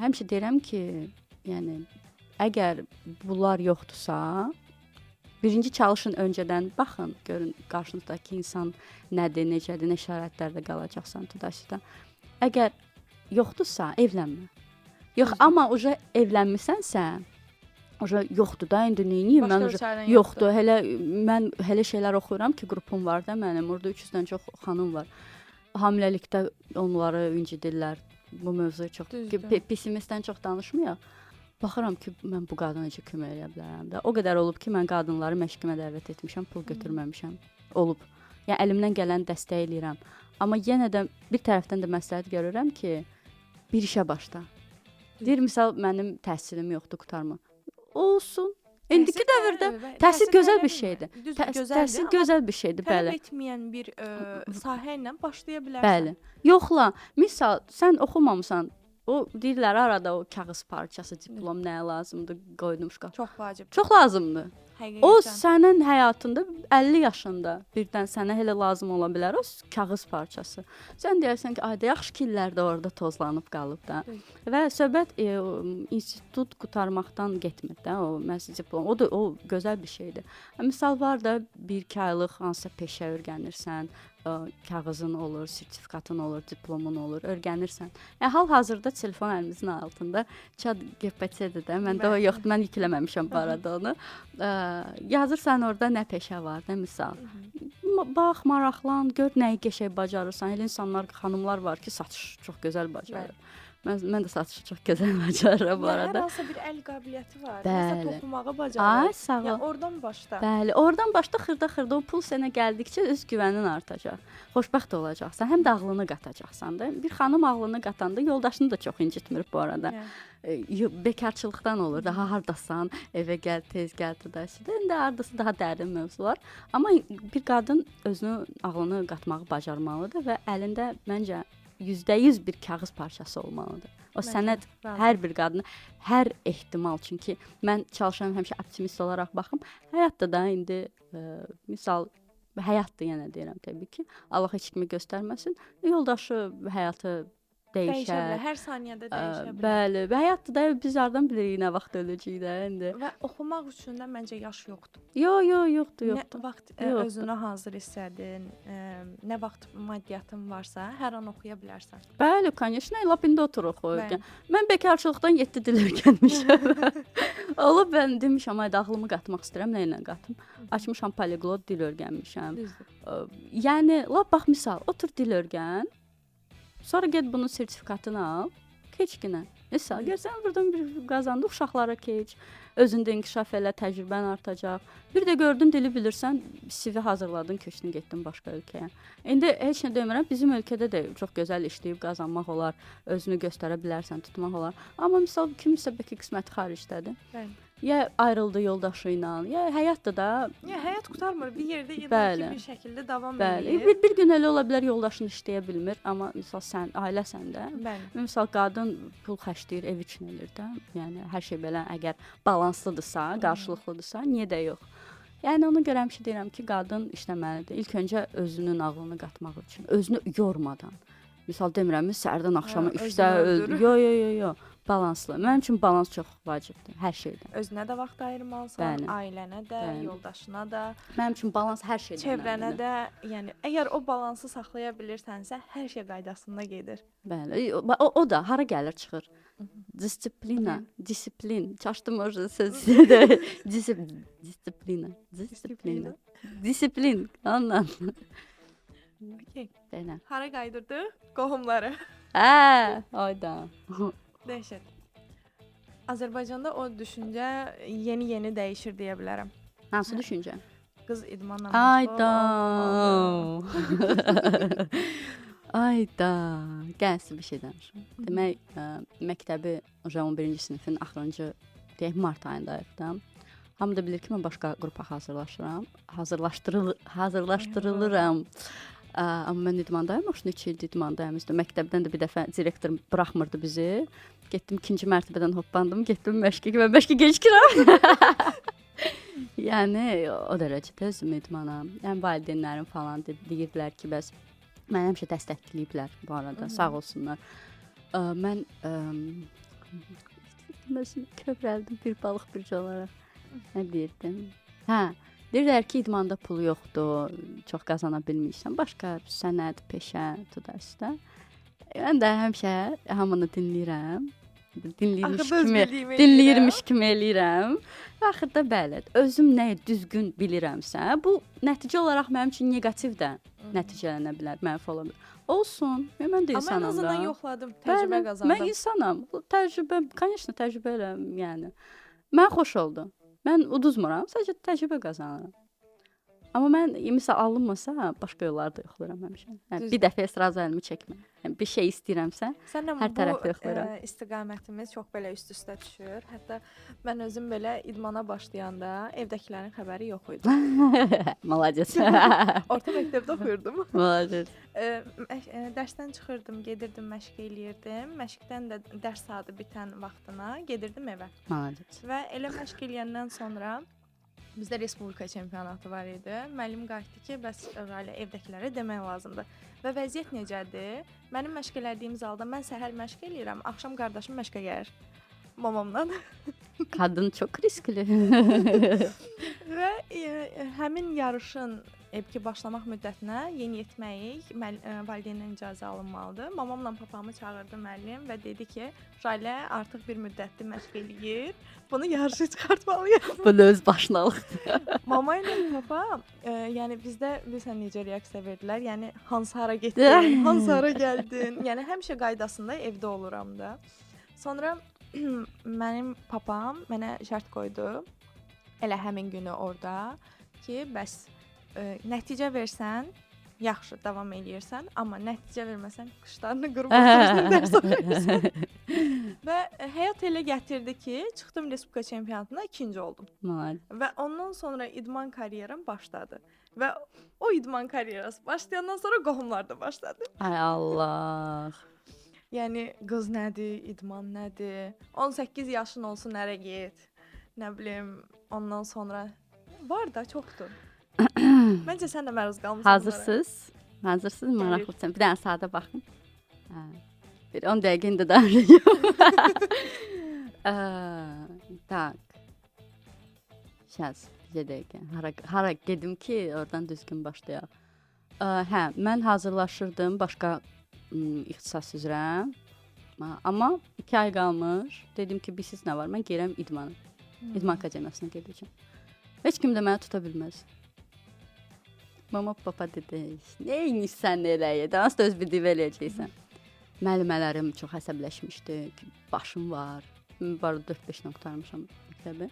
Həmişə deyirəm ki, yəni əgər bunlar yoxdursa, birinci çalışın öncədən baxın, görün qarşınızdakı insan nədir, necədir, nə şəraitlərdə qalacaqsan, tudasıda. Əgər yoxdursa, evlənmə. Yox, amma uca evlənmisənsə, uca yoxdur da, indi neyniyim mən uca yoxdur. Hələ mən hələ şeylər oxuyuram ki, qrupum var da mənim, orada 300-dən çox xanım var. Hamiləlikdə onları incidirlər. Bu mövzuyu çox pessimistdən çox danışmıyıq. Baxıram ki, mən bu qadına necə kömək eləyə bilərəm də. O qədər olub ki, mən qadınları məşqimə dəvət etmişəm, pul götürməmişəm. Olub. Yəni əlimdən gələn dəstək eləyirəm. Amma yenə də bir tərəfdən də məsləhət görürəm ki, bir işə başla. Deyir, misal mənim təhsilim yoxdur, qurtarma. Olsun. İndiki dövrdə təhsil gözəl bir şeydir. Təhsil gözəl bir şeydir, bəli. Tələb etməyən bir sahə ilə başlaya bilərsən. Bəli. Yoxla. Misal sən oxumamısan. O deyirlər arada o kağız parçası, diplom nəyə lazımdır, qoydum şkaf. Çox vacibdir. Çox lazımdır. Həqiqətən. O sənin həyatında 50 yaşında birdən sənə elə lazım ola bilər o kağız parçası. Sən deyərsən ki, ay da yaxşı ki illərdə orada tozlanıb qalıb da. Və söhbət institut qurtarmaqdan getmir də, o məhz diplom. O da o gözəl bir şeydir. Misal var da 1-2 aylıq hansısa peşə öyrənirsən, kağızın olur, sertifikatın olur, diplomun olur, öyrənirsən. Hal-hazırda telefon əlimizin altında Chat GPT-dir də. Məndə o yoxdur. Mən yükləməmişəm bu arada onu. Yazırsan orada nə peşə var, nə misal. Bax, maraqlan, gör nəyi qəşəng bacarırsan. Elə insanlar, xanımlar var ki, satış çox gözəl bacarır. Mən də satışı çox gözəl bacarıram bu arada. Hər hansısa bir əl qabiliyyəti var. Nəsə toxumağı bacarır. Ay, sağ ol. Yəni oradan başla. Bəli, oradan başla xırda-xırda o pul sənə gəldikcə öz güvənin artacaq. Xoşbəxt olacaqsan, həm də ağlını qatacaqsan da. Bir xanım ağlını qatanda yoldaşını da çox incitmir bu arada. Bekarçılıqdan olur. Daha hardasan, evə gəl, tez gəl, tədəsi. İndi hardasa daha dərin mövzular. Amma bir qadın özünü ağlını qatmağı bacarmalıdır və əlində məncə %100 bir kağız parçası olmalıdır. O sənəd hər bir qadına, hər ehtimal. Çünki mən çalışıram həmişə optimist olaraq baxım. Həyatda da indi misal həyatdır yenə deyirəm təbii ki. Allah heç kimi göstərməsin. Yoldaşı həyatı dəyişər. Dəyişə bilər, hər saniyədə dəyişə bilər. Bəli, və həyatda da biz hardan bilirik nə vaxt öləcəyik də indi. Və oxumaq üçün də məncə yaş yoxdur. Yox, yox, yoxdur, yoxdur. Nə vaxt özünü hazır hiss edin, nə vaxt maddiyyatın varsa, hər an oxuya bilərsən. Bəli, konyeşna, lap indi otur oxu öyrən. Mən bekarçılıqdan 7 dil öyrənmişəm. Olub mən demişəm, ay da ağlımı qatmaq istəyirəm, nə ilə qatım? Açmışam poliglot dil öyrənmişəm. Yəni lap bax misal, otur dil öyrən. Sonra get bunun sertifikatını al. Keçkinə. Misal, görsən buradan bir qazandı, uşaqlara keç. Özündə inkişaf elə, təcrübən artacaq. Bir də gördün dili bilirsən, CV hazırladın, köçdün, getdin başqa ölkəyə. İndi heç nə demirəm, bizim ölkədə də çox gözəl işləyib qazanmaq olar, özünü göstərə bilərsən, tutmaq olar. Amma misal kimsə bəlkə qisməti xaricdədir. Bəli. Ya ayrıldı yoldaşı ilə, ya həyatda da. Ya həyat qurtarmır, bir yerdə illaki bir şəkildə davam Bəli. eləyir. Bir gün elə ola bilər yoldaşın işləyə bilmir, amma misal sən ailəsən də. Bəli. Misal qadın pul xərcləyir, ev üçün eləyir də. Yəni hər şey belə əgər balanslıdırsa, qarşılıqlıdırsa, niyə də yox. Yəni ona görə həmişə deyirəm ki, qadın işləməlidir. İlk öncə özünün ağlını qatmaq üçün, özünü yormadan. Misal demirəm, səhərdən axşama işdə öl. Yo, yo, yo, yo. Balanslı. Mənim üçün balans çox vacibdir hər şeydə. Özünə də vaxt ayırmalısan, Bəli. Ailənə də, Bəli. Yoldaşına da. Mənim üçün balans hər şeydə çevrənə önəmlidir. də, yəni əgər o balansı saxlaya bilirsənsə, hər şey qaydasında gedir. Bəli. O da hara gəlir çıxır. Disiplina, disiplin. Çaşdım orada söz. Disiplina, disiplina. Disiplin, ondan. Okey. Belə. Hara qayıdırdıq? Qohumlara. Hə, ayda. Dəhşət. Azərbaycanda o düşüncə yeni-yeni dəyişir deyə bilərəm. Hansı düşüncə? Qız idmanla məşğul Ayda. olmamalıdır. Ayda. Gəl sizə bir şey danışım. Demək, məktəbi 11-ci sinifin axırıncı, deyək, mart ayındayıq da. Hamı da bilir ki, mən başqa qrupa hazırlaşıram. Hazırlaşdırılıram. Amma mən idmandayım, o neçə ildir idmandayım. Üstə məktəbdən də bir dəfə direktor buraxmırdı bizi. Getdim ikinci mərtəbədən hoppandım, getdim məşqə ki, mən məşqə gecikirəm. Yəni o dərəcədə özüm idmanam. Yəni valideynlərim falan deyirdilər ki, bəs məni həmişə dəstəkləyiblər bu arada, sağ olsunlar. Mən özümü kövrəldim bir balıq bürcü olaraq. Nə deyirdim? Hə, deyirlər ki, idmanda pul yoxdur, çox qazana bilmirsən. Başqa sənət, peşə, tudəstə. Mən də həmişə hamını dinləyirəm. Dinləyirmiş kimi, dinləyirmiş kimi eləyirəm. Axırda bəli, özüm nəyi düzgün bilirəmsə, bu nəticə olaraq mənim üçün neqativ də nəticələnə bilər, mənfi ola bilər. Olsun, mən də insanam da. Amma ən azından yoxladım, təcrübə qazandım. Mən insanam. Təcrübə, конечно, təcrübə eləm, yəni. Mən xoş oldu. Mən uduzmuram, sadəcə təcrübə qazanıram. Amma mən misal alınmasa, başqa yolları da yoxlayıram həmişə. Yəni, bir dəfə sразу əlimi çəkmə. Yəni, bir şey istəyirəmsə, Səninlə hər tərəfdə yoxlayıram. Bu istiqamətimiz çox belə üst-üstə düşür. Hətta mən özüm belə idmana başlayanda evdəkilərin xəbəri yox idi. Молодец. Orta məktəbdə oxuyurdum. Молодец. Dərsdən çıxırdım, gedirdim, məşq eləyirdim. Məşqdən də dərs saatı bitən vaxtına gedirdim evə. Молодец. Və elə məşq eləyəndən sonra bizdə respublika çempionatı var idi. Müəllim qayıtdı ki, bəs ailə evdəkilərə demək lazımdır. Və vəziyyət necədir? Mənim məşq elədiyim zalda mən səhər məşq eləyirəm, axşam qardaşım məşqə gəlir mamamdan. Qadın çox riskli. Və həmin yarışın ki başlamaq müddətinə yeniyetməyik, valideyndən icazə alınmalıdır. Mamamla papamı çağırdı müəllim və dedi ki, Jalə artıq bir müddətdir məşq eləyir. Bunu yarışa çıxartmalıyıq. Bunu öz başına alıqdır. Mama ilə papa, yəni bizdə bilirsən necə reaksiya verdilər. Yəni hansı hara getdin, hansı hara gəldin. Yəni həmişə qaydasında evdə oluram da. Sonra mənim papam mənə şərt qoydu. Elə həmin günü orada ki, bəs nəticə versən, yaxşı davam eləyirsən, amma nəticə verməsən, qışlarını qırıb oturursan, dərs oxuyursan. Və həyat elə gətirdi ki, çıxdım respublika çempionatına, ikinci oldum. Və ondan sonra idman karyeram başladı. Və o idman karyerası başlayandan sonra qohumlar da başladı. Ay Allah. Yəni qız nədir, idman nədir? 18 yaşın olsun, nərə get? Nə bilim, ondan sonra var da çoxdur. Məncə sən də məruz qalmısan. Hazırsınız? Hazırsınız? Maraqlısan. Bir dənə saata baxın. Hə. Bir 10 dəqiqə indi danışacağım. Tak. Сейчас, bir dəqiqə. Hara gedim ki, oradan düzgün başlayaq. Hə, mən hazırlaşırdım başqa ixtisas üzrə. Amma 2 ay qalmış. Dedim ki, bilsiz nə var? Mən gedirəm idmana. İdman akademiyasına gedəcəm. Heç kim də məni tuta bilməz. Mama, papa dedi, neyinsən eləyə, hansı da öz bildiyini eləyəcəksən. Müəllimələrim çox əsəbləşmişdi ki, başım var. Mən var 4-5 ilə qurtarmışam məktəbi.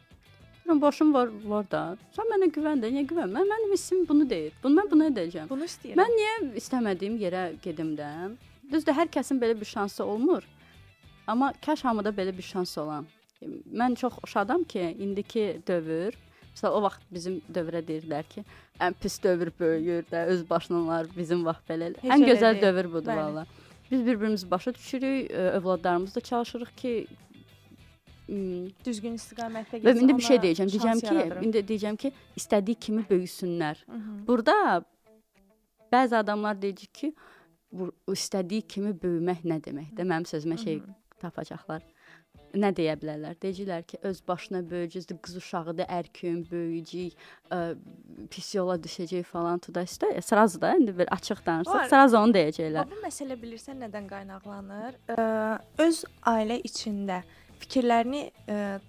Deyirəm, başım var, var da. Sən mənə güvən də, niyə güvənmə? Mənim hissim bunu deyir. Bunu mən bunu edəcəm. Bunu istəyirəm. Mən niyə istəmədiyim yerə gedim də? Düzdür, hər kəsin belə bir şansı olmur. Amma kaş hamıda belə bir şans olan. Mən çox şadam ki, indiki dövr, məsələn, o vaxt bizim dövrə deyirdilər ki, ən pis dövr böyüyür də, öz başına onlar bizim vaxt belə. Heç Ən gözəl deyil. Dövr budur valla. Biz bir-birimizi başa düşürük, övladlarımızla çalışırıq ki, düzgün istiqamətdə getsin. Və indi bir şey deyəcəm. Deyəcəm ki, indi deyəcəm ki, istədiyi kimi böyüsünlər. Burada bəzi adamlar deyəcək ki, bu istədiyi kimi böyümək nə deməkdir? Mənim sözümə şey tapacaqlar. Nə deyə bilərlər? Deyəcəklər ki, öz başına böyüyəcək, qız uşağıdır, ərköyün böyüyəcək, pis yola düşəcək falan tudəstə. Sразу da indi bir açıq danışsaq, sразу onu deyəcəklər. Bu məsələ bilirsən nədən qaynaqlanır? Öz ailə içində Fikirlərini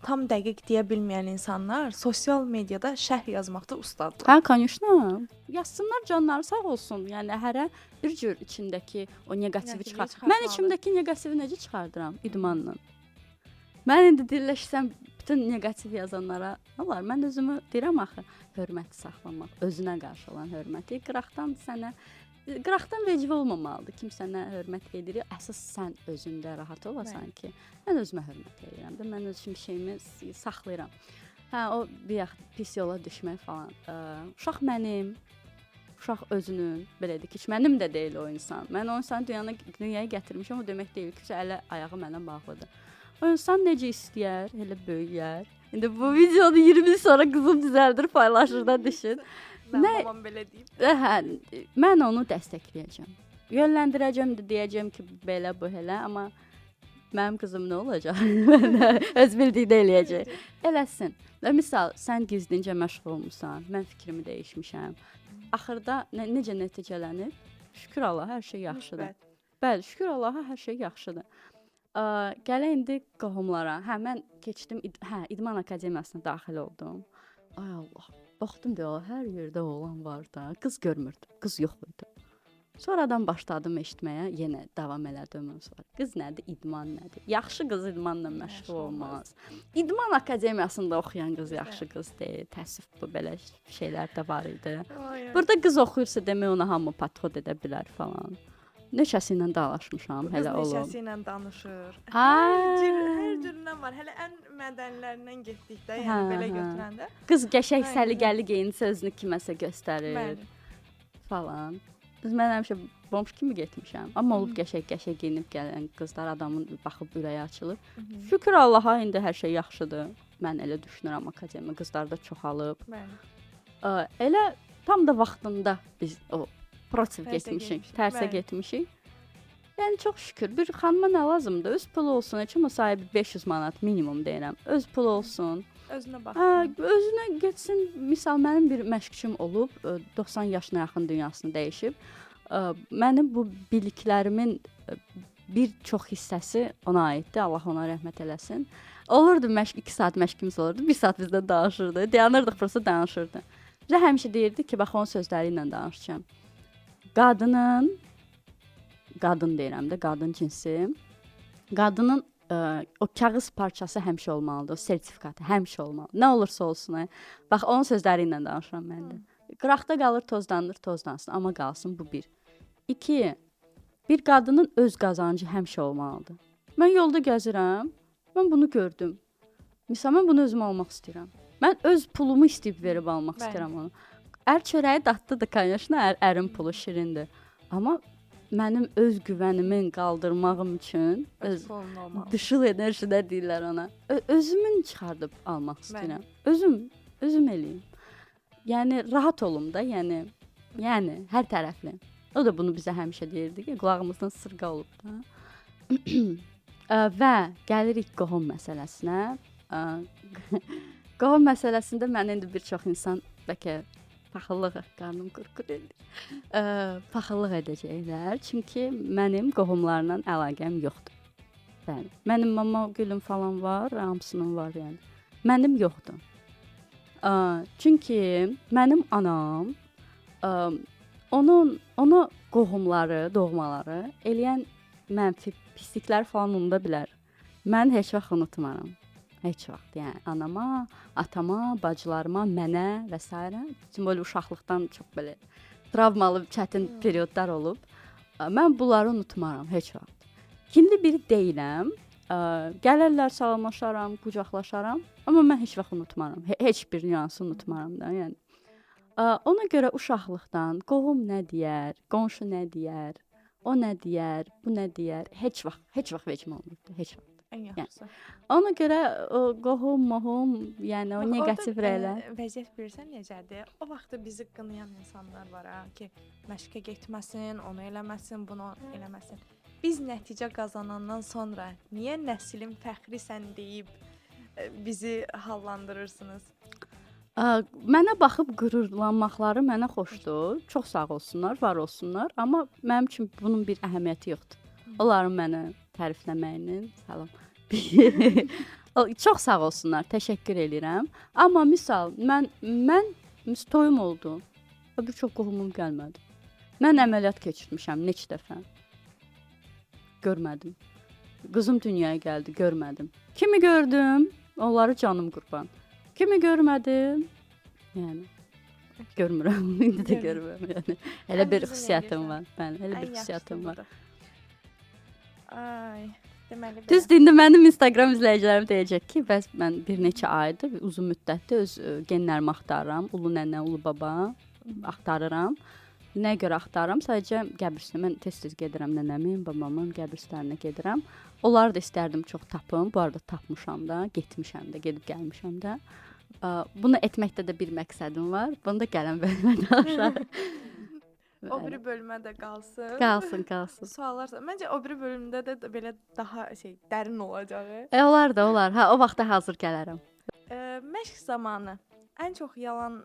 tam dəqiq deyə bilməyən insanlar sosial mediada şərh yazmaqda ustadırlar. Hə, конечно. Yazsınlar, canları sağ olsun. Yəni hərə bir cür içindəki o neqativi Neqativi çıxar. Mən çıxartmalıdır. içimdəki neqativi necə çıxardıram? İdmanla. Mən indi dilləşsəm bütün neqativ yazanlara, nə olar? Mən özümü deyirəm axı, hörməti saxlamaq, özünə qarşı olan hörməti qıraqdan sənə qıraqdan vecivə olmamalıdır. Kim sənə hörmət edir, əsas sən özündə rahat olasan ki, mən özümə hörmət edirəm də, mən öz şeyimi saxlayıram. Hə, o bir pis yola düşmək falan. Uşaq mənim, uşaq özünün, belə deyək, heç mənim də deyil o insan. Mən o insanı dünyaya gətirmişəm, o demək deyil ki, ələ ayağı mənə bağlıdır. O insan necə istəyər, elə böyüyər. İndi bu videonu 20 il sonra qızım düzəldir, paylaşır da düşün. Mən babam belə deyib. Hə, mən onu dəstəkləyəcəm. Yönləndirəcəm də, deyəcəm ki, belə bu elə, amma mənim qızım nə olacaq? Öz bildiyini eləyəcək. Eləsin. Və misal, sən gizlincə məşğul olmusan, mən fikrimi dəyişmişəm. Axırda necə nəticələnir? Şükür Allaha, hər şey yaxşıdır. Müsbət. Bəli, şükür Allaha, hər şey yaxşıdır. Gələk indi qohumlara. Hə, mən keçdim, İdman Akademiyasına daxil oldum. Ay Allah, baxdım deyə hər yerdə oğlan var da, qız görmürdüm, qız yox idi. Sonradan başladım eşitməyə, yenə davam elədim sonra. Qız nədir, idman nədir? Yaxşı qız idmanla məşğul olmaz. İdman Akademiyasında oxuyan qız yaxşı qız deyil. Təəssüf, bu belə şeylər də var idi. Burada qız oxuyursa demək ona hamı patxod edə bilər falan. Neçəsi ilə dalaşmışam, Qız hələ olub. neçəsi ilə danışır. Hər cüründən var. Hələ ən mədənilərindən getdikdə, yəni belə götürəndə. Qız qəşəng səliqəli geyinsə özünü kiməsə göstərir. Bəli. Falan. Biz mən həmişə bomş kimi getmişəm. Amma olub qəşəng geyinib gələn qızlar adamın baxıb ürəyi açılır. Şükür Allaha indi hər şey yaxşıdır. Mən elə düşünürəm, akademiya qızlar da çoxalıb. Bəli. Elə tam da vaxtında biz o protiv getmişik, tərsə getmişik. Yəni çox şükür, bir xanıma nə lazımdır? Öz pulu olsun, heç olmasa sahibi 500 manat minimum deyirəm. Öz pulu olsun. Özünə baxsın. Özünə getsin. Misal mənim bir məşqçim olub, 90 yaşına yaxın dünyasını dəyişib. Mənim bu biliklərimin bir çox hissəsi ona aiddir. Allah ona rəhmət eləsin. Olurdu məşq 2 saat məşqimiz olurdu. 1 saat bizdən danışırdı. Dayanırdıq, prosta danışırdı. Bizə həmişə deyirdi ki, bax onun sözləri ilə danışacağam. Qadının, qadın deyirəm də, qadın cinsi, qadının o kağız parçası həmişə olmalıdır, o sertifikatı həmişə olmalıdır. Nə olursa olsun. Bax, onun sözləri ilə danışıram mən də. Qıraqda qalır, tozlanır, tozlansın, amma qalsın bu bir. 2, bir qadının öz qazancı həmişə olmalıdır. Mən yolda gəzirəm, mən bunu gördüm. Misal, mən bunu özüm almaq istəyirəm. Mən öz pulumu istəyib verib almaq istəyirəm onu. Ər çörəyi dadlıdır, конечно, ərin pulu şirindir. Amma mənim öz güvənimin qaldırmağım üçün öz dışıl enerji də deyirlər ona. Özümün çıxardıb almaq istəyirəm. Özüm eləyim. Yəni rahat olum da, yəni hər tərəfli. O da bunu bizə həmişə deyirdi ki, qulağımızdan sırğa olub da. Və gəlirik qohum məsələsinə. Qohum məsələsində mən indi bir çox insan bəlkə paxıllıq, qarnım qırqır eləyir. Paxıllıq edəcəklər. Çünki mənim qohumlarla əlaqəm yoxdur. Bəli. Mənim mama gülüm falan var, hamısının var yəni. Mənim yoxdur. Çünki mənim anam ona qohumları, doğmaları eləyən mənfi pisliklər falan unuda bilər. Mən heç vaxt unutmaram. Heç vaxt. Yəni anama, atama, bacılarıma, mənə və s. Bütün belə uşaqlıqdan çox belə travmalı, çətin periodlar olub. Mən bunları unutmaram heç vaxt. Kinli biri deyiləm. Gələrlər, salamlaşaram, qucaqlaşaram, amma mən heç vaxt unutmaram. Heç bir nüansı unutmaram da, yəni. Ona görə uşaqlıqdan qohum nə deyər, qonşu nə deyər, o nə deyər, bu nə deyər, heç vaxt vecimə olmurdu, heç vaxt. Ən yaxşısı. Yəni, ona görə o qohum, mohum, yəni o neqativ rəylər. Vəziyyət bilirsən necədir? O vaxtda bizi qınayan insanlar var ha ki, məşqə getməsin, onu eləməsin, bunu eləməsin. Biz nəticə qazanandan sonra niyə nəslin fəxrisən deyib bizi hallandırırsınız? Mənə baxıb qürurlanmaqları mənə xoşdur. Çox sağ olsunlar, var olsunlar, amma mənim üçün bunun bir əhəmiyyəti yoxdur. Onların mənə tərifləməyinin, salam. Çox sağ olsunlar, təşəkkür eləyirəm. Amma misal mən toyum oldu. Bir çox qohumum gəlmədi. Mən əməliyyat keçirmişəm neçə dəfə. Görmədim. Qızım dünyaya gəldi, görmədim. Kimi gördüm? Onları canım qurban. Kimi görmədim? Yəni görmürəm. İndi də görmürəm. Yəni elə bir xüsusiyyətim var. Bəli, elə bir xüsusiyyətim var. Ay, deməli belə. Düzdür, indi mənim Instagram izləyicilərim deyəcək ki, bəs mən bir neçə aydır, uzun müddətdir öz genlərimi axtarıram. Ulu nənə, ulu baba axtarıram. Nəyə görə axtarıram? Sadəcə qəbirstanə mən tez-tez gedirəm nənəmin, babamın qəbirstanına gedirəm. Onları da istərdim çox tapım. Bu arada tapmışam da, getmişəm də, gedib gəlmişəm də. Bunu etməkdə də bir məqsədim var. Bunu da gələn bölümə danışarıq. O biri bölümə də qalsın. Qalsın. Suallar. Məncə o biri bölümdə də belə daha dərin olacaq. Olar da, olar. Ha, o vaxta hazır gələrəm. Məşq zamanı ən çox yalan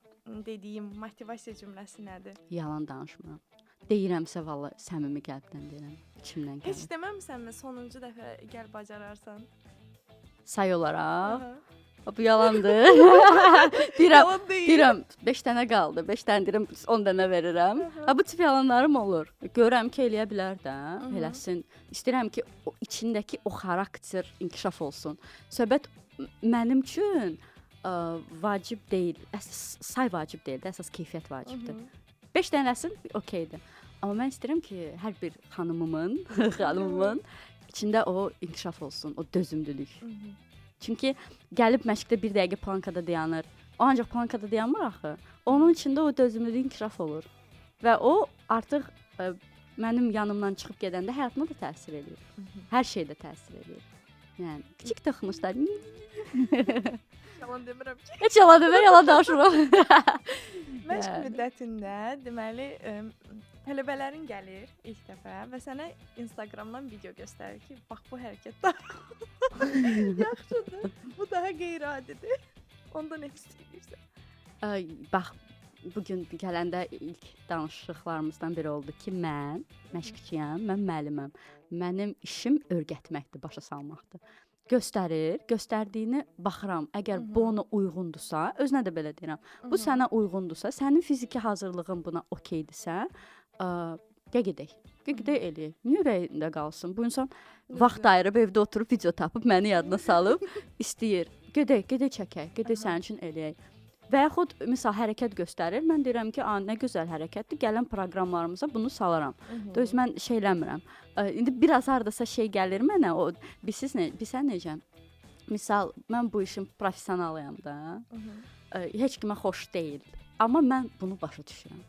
dediyim motivasiya cümləsi nədir? Yalan danışmıram. Deyirəmsə vallah səmimi qəlbdən deyirəm, içimdən gəlir. Heç deməmisənmi sonuncu dəfə gəl bacararsan? Say olaraq. Bu yalandır. Deyirəm, 5 dənə qaldı. 5 dənə deyirəm, 10 dənə verirəm. Ha, bu tip yalanlarım olur. Görürəm ki, eləyə bilər də, eləsin. İstəyirəm ki, o içindəki o xarakter inkişaf olsun. Söhbət mənim üçün vacib deyil. Əsas say vacib deyil də, əsas keyfiyyət vacibdir. 5 dənəsin okeydir. Amma mən istəyirəm ki, hər bir xanımımın içində o inkişaf olsun, o dözümlülük. Çünki gəlib məşqdə bir dəqiqə plankada dayanır. O ancaq plankada dayanmır axı. Onun içində o dözümlülük inkişaf olur. Və o artıq mənim yanımdan çıxıb gedəndə həyatıma da təsir eləyir. Hər şeydə təsir eləyir. Yəni kiçik toxunuşlar. Yalan demirəm ki. Heç yalan demir, yalan danışmıram. Məşq müddətində deməli tələbələrin gəlir ilk dəfə və sənə Instagramdan video göstərir ki, bax bu hərəkət daha yaxşıdır, bu daha qeyri-adidir. Onda nə hiss edirsən? Bax, bugün gələndə ilk danışıqlarımızdan biri oldu ki, mən məşqçiyəm, mən müəlliməm. Mənim işim öyrətməkdir, başa salmaqdır. Göstərir, göstərdiyini baxıram. Əgər bu ona uyğundursa, özünə də belə deyirəm. Bu sənə uyğundursa, sənin fiziki hazırlığın buna okeydirsə, gəl gedək. Gəl gedək eləyək. Niyə ürəyində qalsın? Bu insan vaxt ayırıb evdə oturub video tapıb məni yadına salıb istəyir. Gedək, gedək çəkək, gedək sənin üçün eləyək. Və yaxud misal hərəkət göstərir. Mən deyirəm ki, nə gözəl hərəkətdir. Gələn proqramlarımıza bunu salaram. Düz mən şey eləmirəm. İndi biraz hardasa şey gəlir mənə. O bilirsiz nə, bilirsən necə? Misal mən bu işin professionalıyam da. Heç kimə xoş deyil. Amma mən bunu başa düşürəm.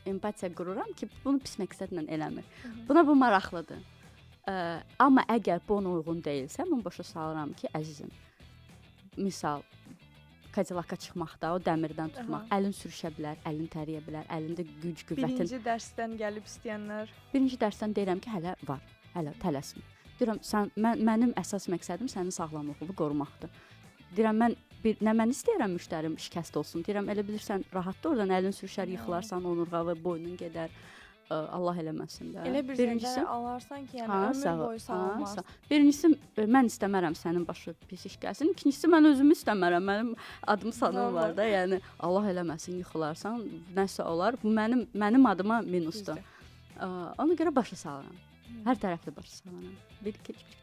Empatiya qururam ki, bunu pis məqsədlə eləmir. Buna bu maraqlıdır. Amma əgər bu ona uyğun deyilsə, mən başa salıram ki, əzizim, misal Cadillac'a çıxmaqda, o dəmirdən tutmaq, əlin sürüşə bilər, əlin tərəyə bilər, əlində güc, qüvvətin. Birinci dərsdən gəlib istəyənlər. Birinci dərsdən deyirəm ki, hələ var, hələ tələsmə. Deyirəm, sən, mənim əsas məqsədim sənin sağlamlığını qorumaqdır. Deyirəm, mən bir, nə mən istəyirəm müştərim şikəst olsun. Deyirəm, elə bilirsən, rahatdır, oradan əlin sürüşər, yıxılarsan, onurğalı, boynun gedər. Allah eləməsin də. Elə bir zəngə alarsan ki, yəni ömür boyu sağlamaz. Birincisi, mən istəmərəm sənin başı pis iş gəlsin. İkincisi, mən özümü istəmərəm. Mənim adım sanım var da. Yəni Allah eləməsin, yıxılarsan, nəsə olar. Bu mənim adıma minusdur. Ona görə başa salıram. Hər tərəfli başa salıram. Bir, iki, üç.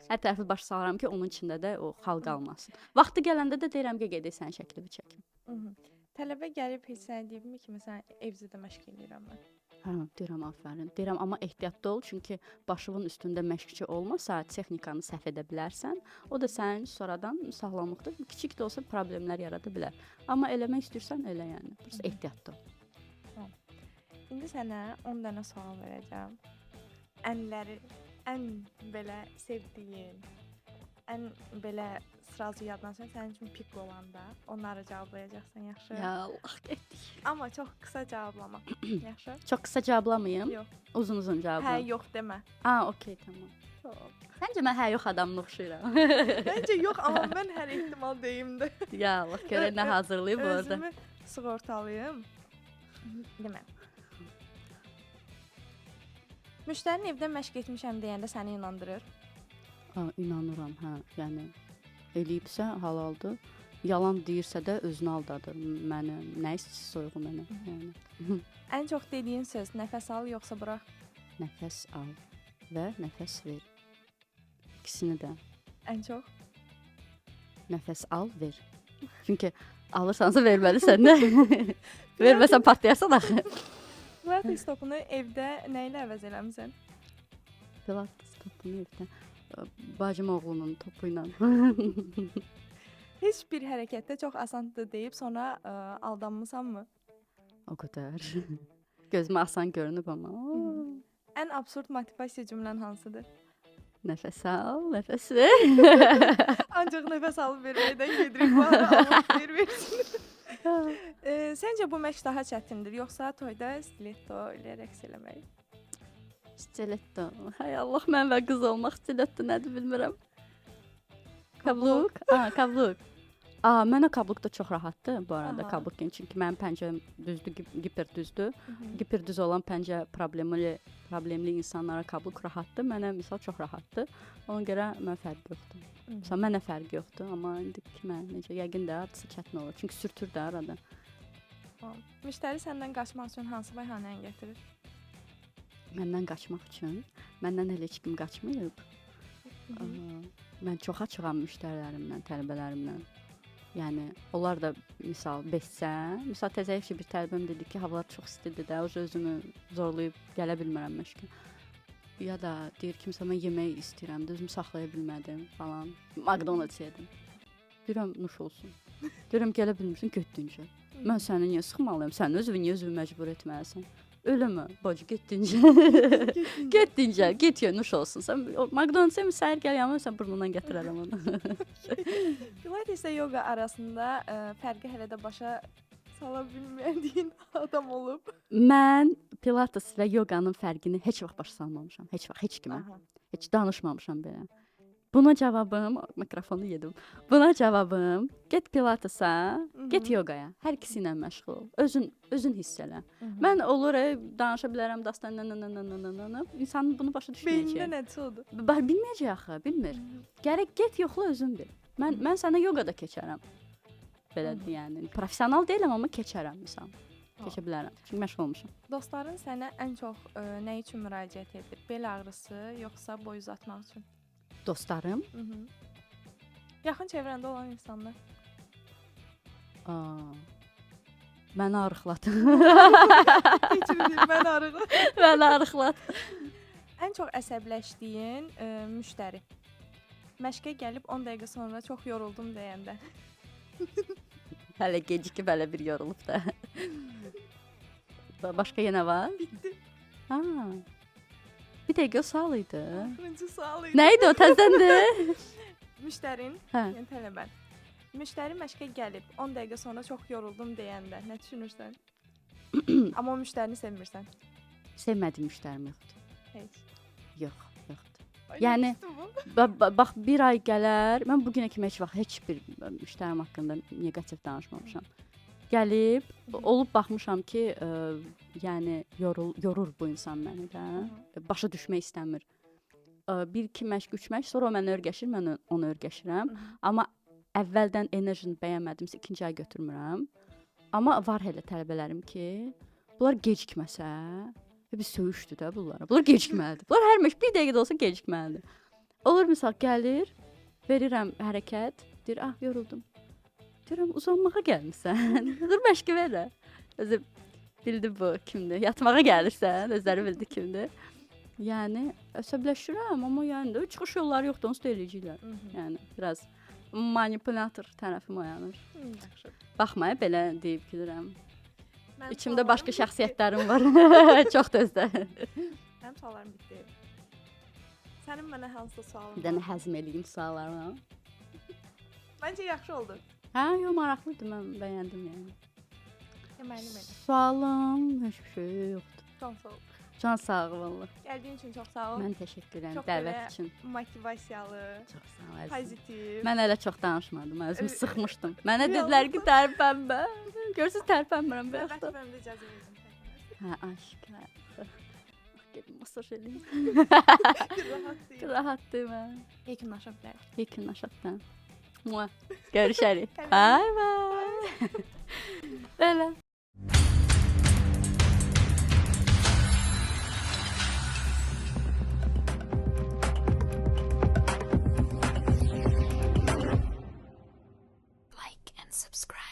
Hər tərəfli başa salıram ki, onun içində də o xal qalmasın. Vaxtı gələndə də deyirəm ki, gedək sənin şəklini çəkim. Tələbə gəlib heç sənə deyibmi ki, məsələn, evdə də məşq eləyirəm mən? Hə, deyirəm, afərin. Deyirəm, amma ehtiyatlı ol, çünki başının üstündə məşqçi olmasa, texnikanı səhv edə bilərsən. O da sənin sonradan sağlamlıqda kiçik də olsa problemlər yarada bilər. Amma eləmək istəyirsən, elə yəni. Biraz ehtiyatlı ol. İndi sənə 10 dənə sual verəcəm. Ən belə sevdiyin, ən belə sırazu yaddan sən, sənin üçün pik olanda onları cavablayacaqsan, yaxşı? Ya Allah, getdik. Amma çox qısa cavablama, yaxşı? Çox qısa cavablamayım? Yox. Uzun-uzun cavablayım. Hə, yox demə. Ha, okey, tamam. Səncə mən hə, yox adamına oxşayıram? Məncə yox, amma mən hər ehtimal deyim də. Ya Allah, görək nə hazırlayıb orada. Özümü sığortalayım. Demə. Müştərinin evdə məşq etmişəm deyəndə səni inandırır? İnanıram, hə. Yəni eləyibsə halaldır. Yalan deyirsə də özünü aldadır. Məni nə istəyir soyuğu mənə. Yəni. Ən çox dediyin söz nəfəs al yoxsa burax? Nəfəs al və nəfəs ver. İkisini də. Ən çox? Nəfəs al, ver. Çünki alırsansa verməlisən də. Verməsən partlayarsan axı. Pilates topunu evdə nə ilə əvəz eləmisən? Pilates topunu evdə bacım oğlunun topu ilə. Heç bir hərəkətdə çox asandır deyib sonra aldanmısanmı? O qədər. Gözümə asan görünüb amma. Ən absurd motivasiya cümlən hansıdır? Nəfəs al, nəfəs ver. Ancaq nəfəs alıb verməkdən gedirik. Allah xeyir versin. Səncə bu məşq daha çətindir, yoxsa toyda stiletto ilə rəqs eləmək? Stiletto. Hay Allah, mən və qız olmaq stiletto nədir bilmirəm. Kabluk. Kabluk. Mənə kabluk da çox rahatdır bu arada. Aha. Kabluk, çünki mənim pəncəm düzdür, giper düzdür. Giper düz olan pəncə problemli insanlara kabluk rahatdır. Mənə misal çox rahatdır. Ona görə mən fərqi yoxdur. Misal mənə fərqi yoxdur, amma indi kimə necə, yəqin də hardasa çətin olur. Çünki sürtür də arada. Müştəri səndən qaçmaq üçün hansı bəhanəni gətirir? Məndən qaçmaq üçün? Məndən hələ heç kim qaçmayıb. Mən çox açığam müştərilərimlə, tələbələrimlə. Yəni onlar da misal beşsə, misal təzə bir tələbəm dedi ki, havalar çox istidir də, özümü zorlayıb gələ bilmirəm məşqə. Ya da deyir ki, misal mən yemək istəyirəm də, özümü saxlaya bilmədim falan. McDonald's yedim. Deyirəm, nuş olsun. Deyirəm, gələ bilmirsən, getdincə. Mən səni niyə sıxmalıyam? Sən özünü niyə özünü məcbur etməlisən? Eləmə, bacı, getdincə. Getdincə, get ye, nuş olsun. Sən McDonald's mi səhər gəl yanıma, sən burnundan gətirərəm onu. Pilates ilə yoga arasında fərqi hələ də başa sala bilməyən adam olub. Mən Pilates və yoqanın fərqini heç vaxt başa salmamışam. Heç vaxt, heç kimə. Aha. Heç danışmamışam belə. Buna cavabım, mikrofonu yedim. Buna cavabım, get Pilatesa, get yoqaya. Hər ikisi ilə məşğul ol. Özün hiss elə. Mən olur, danışa bilərəm, dastan nə. İnsanın bunu başa düşməyəcək. Beynində nəsə odur. Bilməyəcək axı, bilmir. Gərək get yoxla özün bil. Mən sənə yoqada keçərəm. Belədir yəni. Professional deyiləm, amma keçərəm misal. Keçə bilərəm. Çünki məşğul olmuşam. Dostların sənə ən çox nə üçün müraciət edir? Bel ağrısı yoxsa boy uzatmaq üçün? Dostlarım? Yaxın çevrəndə olan insanlar. Məni arıqlat. Heç bir məni arıqlat. Məni arıqlat. Ən çox əsəbləşdiyin müştəri. Məşqə gəlib 10 dəqiqə sonra çox yoruldum deyəndə. Hələ gecikib, hələ bir yorulub da. Başqa yenə var? Bitdi. Ha. Bir dəqiqə o sual idi. Axırıncı sual idi. Nə idi o, təzəndi? Müştərin, yəni tələbən. Müştəri məşqə gəlib 10 dəqiqə sonra çox yoruldum deyəndə nə düşünürsən? Amma o müştərini sevmirsən. Sevmədiyim müştərim yoxdur. Heç. Yox, yoxdur. Yəni bax bir ay gələr, mən bu günə kimi heç vaxt heç bir müştərim haqqında neqativ danışmamışam. Gəlib, olub baxmışam ki, yəni yorur bu insan məni də. Başa düşmək istəmir. Bir, iki məşq, üç məşq, sonra o mənə örgəşir, mən onu örgəşirəm. Amma əvvəldən enerjini bəyənmədimsə ikinci ay götürmürəm. Amma var elə tələbələrim ki, bunlar gecikməsə, bir söyüşdür də bunlara. Bunlar gecikməlidir. Bunlar hər məşq bir dəqiqə də olsa gecikməlidir. Olur misal gəlir, verirəm hərəkət, deyir, ah yoruldum. Deyirəm, uzanmağa gəlmirsən. Dur məşqi verə. Özü bildi bu kimdir. Yatmağa gəlirsən, özləri bildi kimdir. Yəni əsəbləşirəm, amma yəni də çıxış yolları yoxdur, onsuz da eləyəcəklər. Yəni biraz manipulyator tərəfim oyanır. Yaxşı. Baxma, belə deyib gülürəm. İçimdə başqa şəxsiyyətlərim var. Çox tezdə. Mənim suallarım bitdi. Sənin mənə hansı sualın var? Bir dənə həzm eləyim suallarımı. Məncə yaxşı oldu. Hə, yox, maraqlı idi, mən bəyəndim yəni. Deməli mənə. Sualım heç bir şey yoxdur. Can sağ ol. Can sağ ol vallah. Gəldiyin üçün çox sağ ol. Mən təşəkkür edirəm dəvət üçün. Motivasiyalı. Çox sağ ol. Pozitiv. Mən hələ çox danışmadım, özümü sıxmışdım. Mənə dedilər ki, tərpənmə. Görürsüz, tərpənmirəm bayaqdan. Mən də icazə verdim. Hə, aşk. Gedim masaj eləyim. Bir rahat deyil. Rahat deyil. Hə. Yekunlaşa bilərik. Yekunlaşaq da. Mua. Görüşərik. Bye bye. Belə. Like and subscribe.